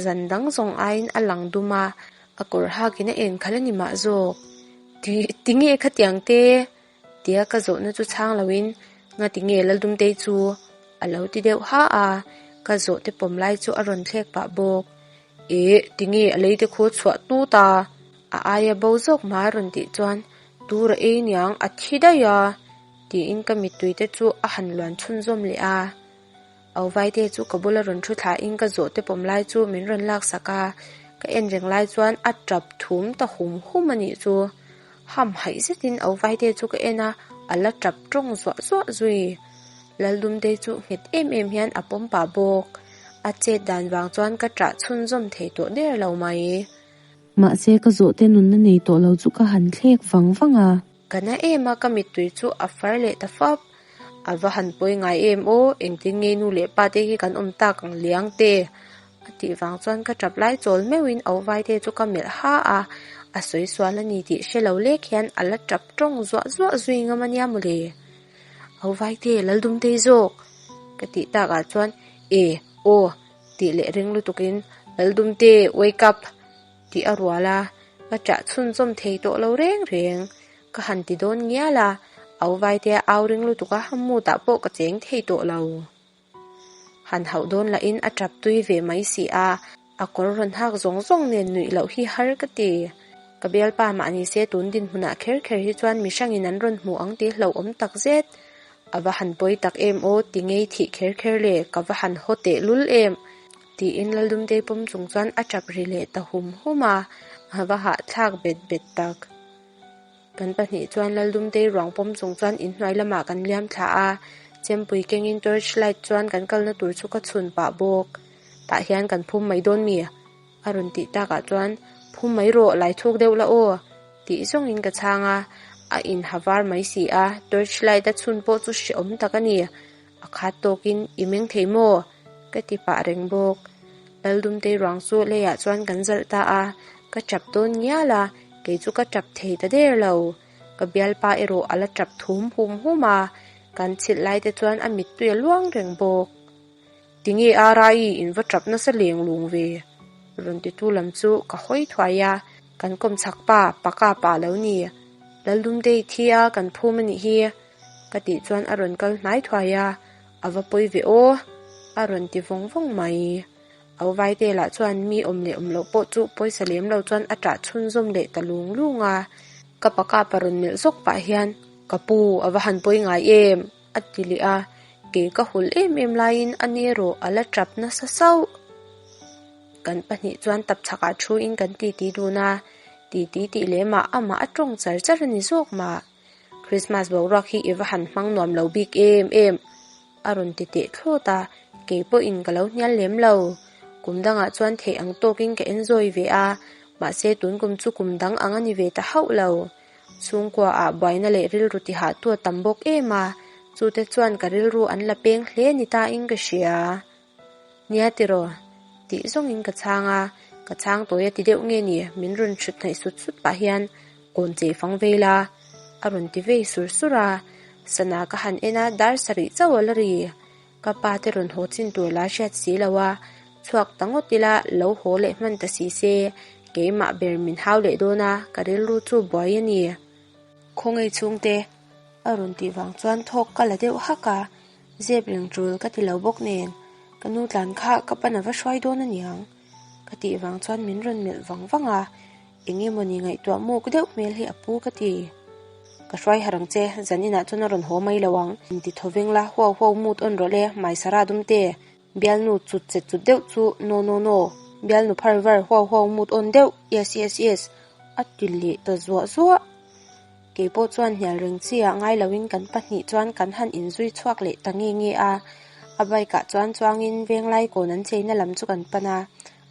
Zan dang zawng aiin a lang dum a, a kawr hakin a enkhalh a ni mah zawk. Ti tinge khatiang te? Tia ka zawhna chu chhang loin Ngati nge Laldumtei chu a lo ti deuh ha a, ka zawhte pawm lai chu a rawn thlek pah bawk. Eh, tinge a leite khu chhuah tut a? A aia bo zawk mah a rawn tih chuan Tur a ei niang, a thi daih a tiin ka mittui te chu a han luan chhunzawm leh a. Auvaite chu ka bula rawn thu thlain ka zawhte pawm lai chu min rawn laksak a, ka en reng lai chuan a tap thum ta hum hum a nih chu. Ham haih zetin Auvaite chu ka en a, a la tap tawng zuah zuah zui. Laldumtei chu nghet em em hian a pawm pah bawk. A chet dan vang chuan ka ṭah chhunzawm thei tawh der lo mai. Mahse ka zawhte nunna nei tawh lo chu ka han thlek vang vang a. Ka na em a, ka mittui chu a far leh ta fap. A va han pawi ngai em aw, engtin nge nu leh pa te hi kan awm tak ang liang te? A tih vang chuan ka tap lai chawl meuhin au vai te chu ka melh ha a, a sawi sual a ni tih hre lo lek hian a la tap tawng zuah zuah zui ngam a nia mawle. Au vai te, Laldumtei zawk! Ka tih takah chuan e, aw tih leh ring lutukin Laldumte, wake up! Tih a rual a, ka ṭah chhunzawm thei tawh lo reng reng. Ka han ti dawn ngial a, au vaite a au ring lutuk a, mood-ah pawh ka cheng thei tawh lo. Han hauh dawn lahin a ṭap tui ve mai si a, a kawr rawn hak zawng zawng nen nuih loh hi har ka ti. Ka bialpa mah ni se tun dinhmunah kher kher hi chuan mi hrangin an rawn hmu ang tih hlauhawm tak zet. A va han pawi tak em aw, ti ngei thih kher kher le, ka va han haw teh lul em. Tiin Laldumtei pawm chung chuan a tap ri leh ta hum hum a, a va hahthlak bet bet tak. Kan pahnih chuan Laldumtei ruang pawm chung chuan inhnuai lamah kan liam thla a, chempui kengin torch light chuan kan kalna tur chu ka chhun pah bawk. Tah hian kan phum mai dawn mi? A rawn tih takah chuan, Phum mai rawh, lai thuk deuh la aw! Tih zawngin ka chhang a, a inha var mai si a, torch light a chhun pawh chu hrehawm tak a ni. A khat tawkin i meng thei maw? Ka ti pah reng bawk. Laldumtei ruang chu leiah chuan kan zalh ta a, ka tap dawn ngial a, kei chu ka tap thei ta der lo. Ka bialpa erawh a la tap thum hum hum a, kan chhilh lai te chuan a mittui a luang reng bawk. Tinge Arai in va tap nasa leng lung ve? Rawn titu lam chu ka hawi thuai a, kan kawmchhak pa, Paka pa lo ni. Laldumtei thi a kan phum a nih hi. Ka tih chuan a rawn kal hnai thuai a, a va pawi ve aw, a rawn ti vawng vawng mai. Au Vaite lah chuan mi awm leh awm loh pawh chu pawisa lem lo chuan a ṭah chhunzawm leh ta lung lung a. Ka pa kapa rawn melh zawk pah hian, Ka pu, a va han pawi ngai em? a ti leh a, ke ka hul em em laiin a ni erawh a la ṭap nasa sauh. Kan pahnih chuan tap chhakah thuin kan titi dun a, titi tih lemah amah a ṭawng char char a ni zawk mah. Christmas boruak hi i va han hmang nuam lo bik em em a rawn ti teh thlawt a, kei pawhin ka lo hnial lem lo. Kum dangah chuan theih ang tawkin ka enzawi ve a, mahse tun kum chu kum dang ang a ni ve ta hauh lo. Chhungkua ah buaina leh rilru tihah tu a tam bawk em a, chute chuan ka rilru an la peng hle ni tain ka hria. Nia tiraw? Tih zawngin ka chhang a, ka chhang tawi a ti deuh nge ni, min rawn hrut hnaih sut sut pah hian kawn chei fang vei la, a rawn ti vei sur sur a, sana ka han en a, dar sarih chauh a la ri. Ka pa te rawn haw chin tur la hriat si lo a, chhuak ta ngawt ila lo haw leh hman ta si se, keimah ber min hau leh dawn a, ka rilru chu buai a ni. Khawngaih chhungte a rawn tih vang chuan thawk ka la deuh hak a. Zep reng tul ka ti lo bawk nen, ka nu tlan kha ka pan a va hruai dawn a niang. Ka tih vang chuan min rawn melh vang vang a, eng emawni ngaihtuah muk deuh hmel hi a pu ka ti. Ka hruai harh ang che, zan inah chuan a rawn haw mai lo ang. Inti thaw veng la, huau huau mut awn rawh le, Maisara dumte. Bialnu chut che chut deuh chu no no no, bialnu phar var huau huau mut awn deuh, yes yes yes, a ti leh ta zuah zuah. Kei pawh chuan hnial reng chi ah ngai loin kan pahnih chuan kan han inzui chhuak leh ta nge nge a. A bike ah chuan chuangin venglai kawn an cheina lam chu kan pan a,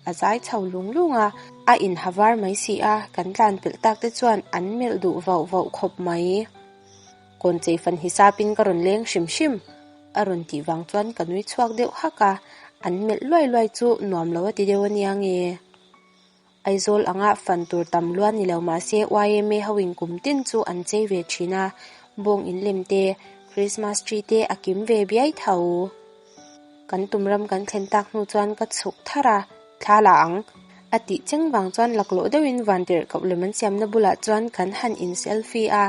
a zai chho lung lung a, a inha var mai si a, kan tlan pelh tak te chuan an melh duh vauh vauh khawp mai. Kawn chei fan hisapin ka rawn leng hrim hrim a rawn tih vang chuan ka nui chhuak deuh hak a, an melh luai luai chu nuam lo a ti deuh a nia nge. Aizawl anga fan tur tam luan ni lo mahse YMA hoin kum tin chu an chei ve thin a, bawng inlem te, Christmas tree te a kim ve biai tho. Kan tum ram kan thlen tak hnu chuan ka chhuk thar a, thla la ang a tih cheng vang chuan laklawh deuhin vantirh koh lem an siamna bulah chuan kan han in selfie a,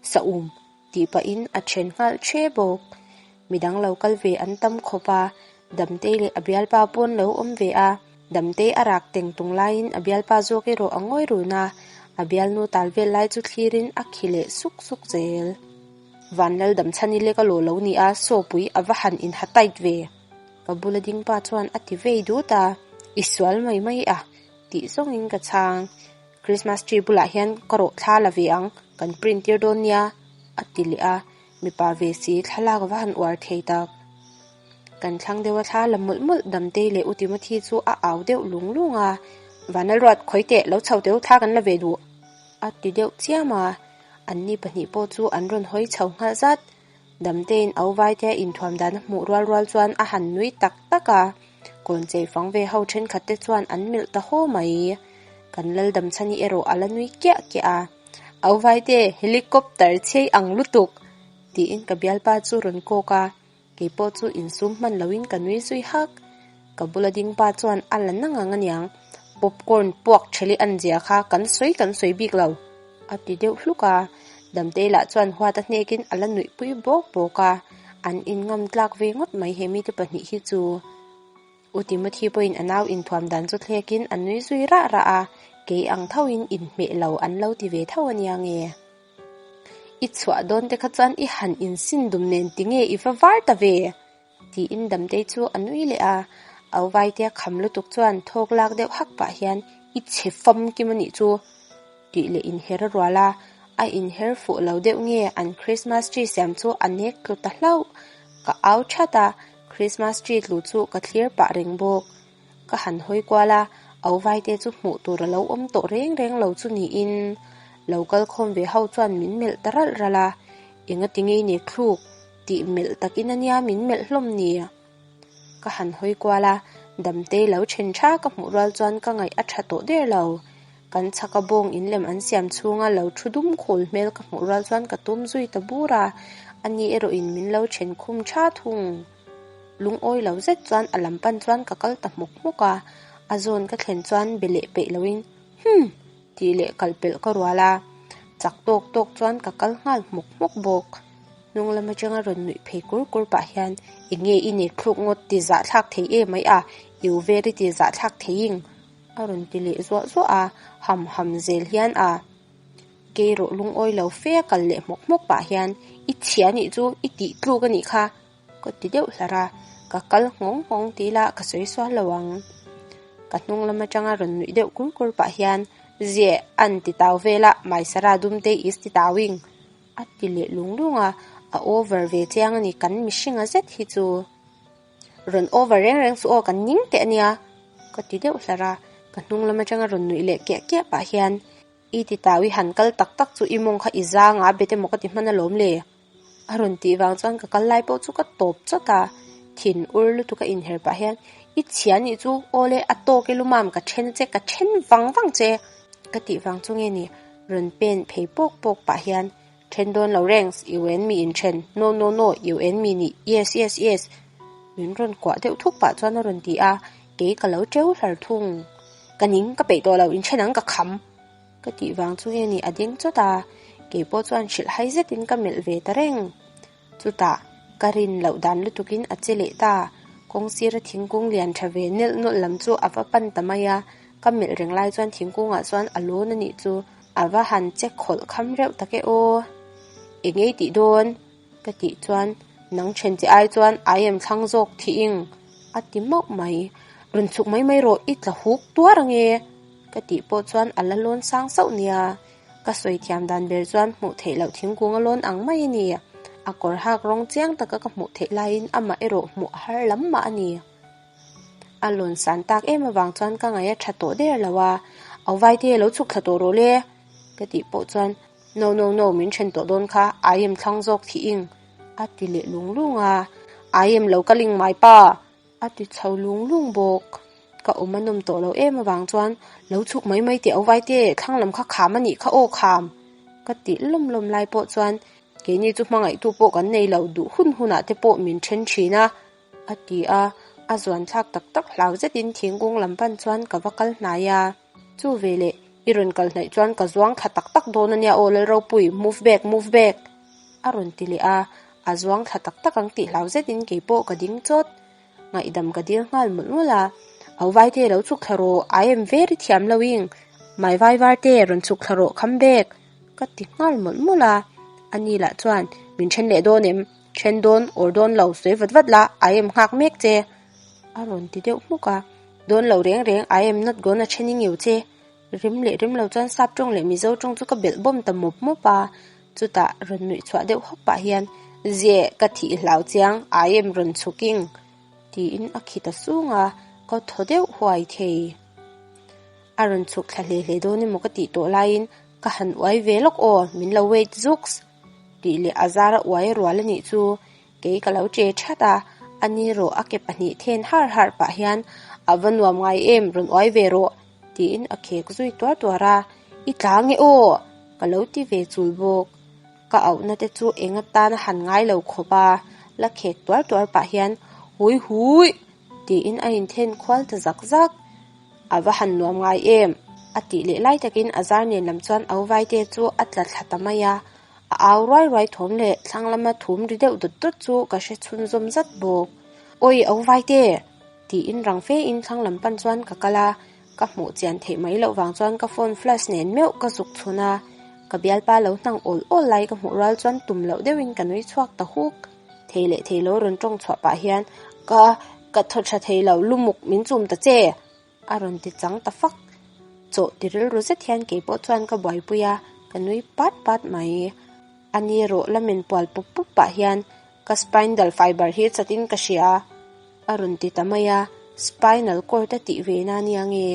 Saum tih pahin a then nghal the bawk. Midang lo kal ve an tam khawp a, Damtei leh a bialpa pawn lo awm ve a, Damtei a rak teng tung laiin a bialpa zawk erawh a ngawi run a, a bialnu tal vel lai chu thlirin a khi leh suk suk zel. Vanlal Damchhani lek a lawh lo ni a, Sawpui a va han inha tight ve. Ka bula ding pa chuan a ti vei dut a, I sual mai mai a, tih zawngin ka chhang. Christmas tree bulah hian ka rawh thla la ve ang, kan print tir dawn nia, a ti leh a, mipa ve si thlalak va han uar thei tak. Kan thlang deuh a thla la mawlh mawlh Damtei leh U Timothy chu a au deuh lung lung a, Vanlalruat khawi teh lo chho teu thla kan la ve duh, a ti deuh chiam a, anni pahnih pawh chu an rawn hawi chho nghal zat. Damteiin au vaite a inthuam dan a hmuh rual rual chuan a han nui tak tak a. Kawn chei fang ve ho thenkhat te chuan an melh ta haw mai. Kan lal damchhani erawh a la nui kiah kiah a. Au vaite, helicopter chhei ang lutuk! tiin ka bialpa chu rawn kawk a. Kei pawh chu insum hman loin ka nui zui hak. Ka bula ding pa chuan a la na ngang aniang, popcorn puak theli an zia kha kan sawi kan sawi bik lo, a ti deuh hluk a. Damtei lah chuan huat a hnekin a la nuihpui bawk bawk a, an inngam tlak ve ngawt mai he mite pahnih hi chu. U Timothy pawhin a nau inthuam dan chu thlekin a nui zui rah rah a, kei ang thoin inhmeh lo an lo ti ve tho ania nge. I chhuah dawn te kha chuan i han insin dum nen tinge i va var ta ve? Tiin Damtei chu a nui leh a, au Vaitea kham lutuk chuan thawk lak deuh hak pah hian i chhe famkim a nih chu tih leh inher a rual a, a inher fuh lo deuh nge an Christmas tree siam chu a nek tlu ta hlauh. Ka au that a, Christmas tree tlu chu ka thlir pah reng bawk. Ka han hawi kual a, au Vaite chu hmuh tur a lo awm tawh reng reng lo chu niin lo kal khawm ve ho chuan min melh ta ralh ralh a, engati nge i nek thluk? Tih melh takin a nia min melh hlawm ni. Ka han hawi kual a, Damtei lo then tha ka hmuh rual chuan ka ngaih a tha tawh der lo. Kan chhaka bawng in lem an siam chhunga lo thu dum khul hmel ka hmuh rual chuan ka tum zui ta bur a, ani erawhin min lo then khum tha thung. Lungawi lo zet chuan a lam pan chuan ka kal ta hmawk hmawk a, a zawn ka thlen chuan be leh peih loin Humm! tih leh kal pelh ka rual a, chak tawk tawk chuan ka kal nghal hmawk hmawk bawk. Hnung lam atanga rawn nuih phei kur kur pah hian eng nge i nek thluk ngawt ti zahthlak thei em mai a, i u vel i ti zahthlak thei ing a rawn ti leh zuah zuah a, ham ham zel hian a kei rawh lungawi lo fe a kal leh hmawk hmawk pah hian i chhia nih chu i tih tluk a nih kha ka ti deuh hlar a, ka kal nghawng nghawng ti ila ka sawi sual lo ang. Ka hnung lam atanga rawn nuih deuh kur kur pah hian ziah an ti tau vel a, Maisara dumte is ti tau ing. A ti leh lung lung a, a over ve chiang a ni kan mihringa zet hi chu. Rawn over reng reng suh aw kan ning teh a nia ka ti deuh hlar a, ka hnung lam atanga rawn nuih leh kiah kiah pah hian i ti tau i han kal tak tak chu i mawng kha i zang a bet emaw ka ti hman alawm le a rawn tih vang chuan ka kal lai pawh chu ka tawp chawt a, thin ur lutuk a inher pah hian i chhia nih chu aw le a tawk e lumam ka then che ka then vang vang che ka tih vang chu nge ni. Rawn pen phei pawk pawk pah hian, Then dawn lo rengs, i uen mi in then, no no no, i uen mi nih, yes yes yes, min rawn kuah deuh thuk pah chuan a rawn ti a, kei ka lo teu hlar thung. Ka ning, ka peih tawh lo, in then ang ka kham! Ka tih vang chu nge ni a ding chawt a, kei pawh chuan hrilh hai zetin ka melh ve ta reng. Chutah, Ka rin loh dan lutukin a che leh ta. Kawng sira thingkung lian tha ve nelh nawlh lam chu a va pan ta mai a. Ka melh reng lai chuan thingkungah chuan a lawn a nih chu. A va han che khawlh kham reuh tak e aw. Eng ei tih dawn? Ka tih chuan nang then che ai chuan I am thlang zawk thih ing a ti mauh mai. Rawn chhuk mai mai rawh i tla huk tuar ange ka tih pawh chuan a la lawn sang sauh nia. Ka sawi thiam dan ber chuan hmuh theih loh thingkung a lawn ang mai a ni. A kawr hak rawng chiang taka ka hmuh theih laiin amah erawh hmuh a har lam mah a ni. A lawn san tak em avang chuan ka ngaih a tha tawh der lo a, Au Vaite lo chhuk thla tawh rawh le ka tih pawh chuan No no no min then tawh dawn kha I am thlang zawk thih ing a ti leh lung lung a, I am lo ka ling mai pa a ti chho lung lung bawk. Ka awm a nawm tawh lo em avang chuan lo chhuk mai mai teh Au Vaite thlang lam kha kham a nih kha aw kham ka tih lawm lawm lai pawh chuan keini chu hmangaihtu pawh kan nei lo duh hun hunah te pawh min then thin a. A ti a, a zuan thlak tak tak hlau zetin thingkung lam pan chuan ka va kal hnai a. Chu veleh i rawn kal hnaih chuan ka zuang thla tak tak dawn a nia aw Lalropui, move back, move back! A rawn ti leh a, a zuang thla tak tak ang tih hlau zetin keipawh ka ding chawt. Ngaihdam ka dil nghal mawlh mawlh a, Au Vaite lo chhuk thla rawh, I am very thiam lo ing, my vai varte rawn chhuk thla rawh, come back! Ka ti nghal mawlh mawlh a, ani lah chuan min then leh dawn em? Then dawn or dawn lo sawi vat vat la, I am nghak mek che a rawn ti deuh hmuk a, dawn lo reng reng I am not gonna thening you che rim leh rim lo chuan sap tawng leh mizo tawng chu ka belh bawm ta mawp mawp a, chutah rawn nuih chhuah deuh hawk pah hian Zeh ka thih hlau chiang I am rawn chhuking tiin a khi ta sung a, ka thaw deuh huai thei. A rawn chhuk thla hle hle dawn emaw ka tih tawh laiin ka han uai ve lawk aw, min lo wait zuks tih leh a zar a uai rual a nih chu kei ka lo che that a, a ni rawh a ke pahnih then har har pah hian a va nuam ngai em rawn uai ve rawh tiin a khek zui tuar tuar a, i tla nge aw ka lo ti ve chul bawk. Ka auhna te chu eng atana han ngai lo khawp a, la khek tuar tuar pah hian hui hui tiin a inthen khual ta zak zak. A va han nuam ngai em? A tih leh lai takin a zar nen lam chuan au Vaite chu a tla thla ta mai a. A au ruai ruai thawm leh thlang lama thum ri deuh dawt dawt chu ka hre chhunzawm zat bawk. Awi au Vaite! Tiin rang fe in thlang lam pan chuan ka kal a, ka hmuh chian theih mai loh vang chuan ka phone flash nen meuh ka zuk chhun a. Ka bialpa lo hnang awl awl lai ka hmuh rual chuan tum loh deuhin ka nui chhuak ta huk. Thei leh thei lo rawn tawng chhuah pah hian ka ka thaw tha thei lo lumuk min chum ta che a rawn ti chang ta fak. Chawh ti rilru zet hian kei pawh chuan ka buaipui a, ka nui pat pat mai. A ni rawh la men pual pup pup pah hian ka spindle fiber hi chatin ka hria a rawn ti ta mai a, spinal cord a tih ve na nia nge.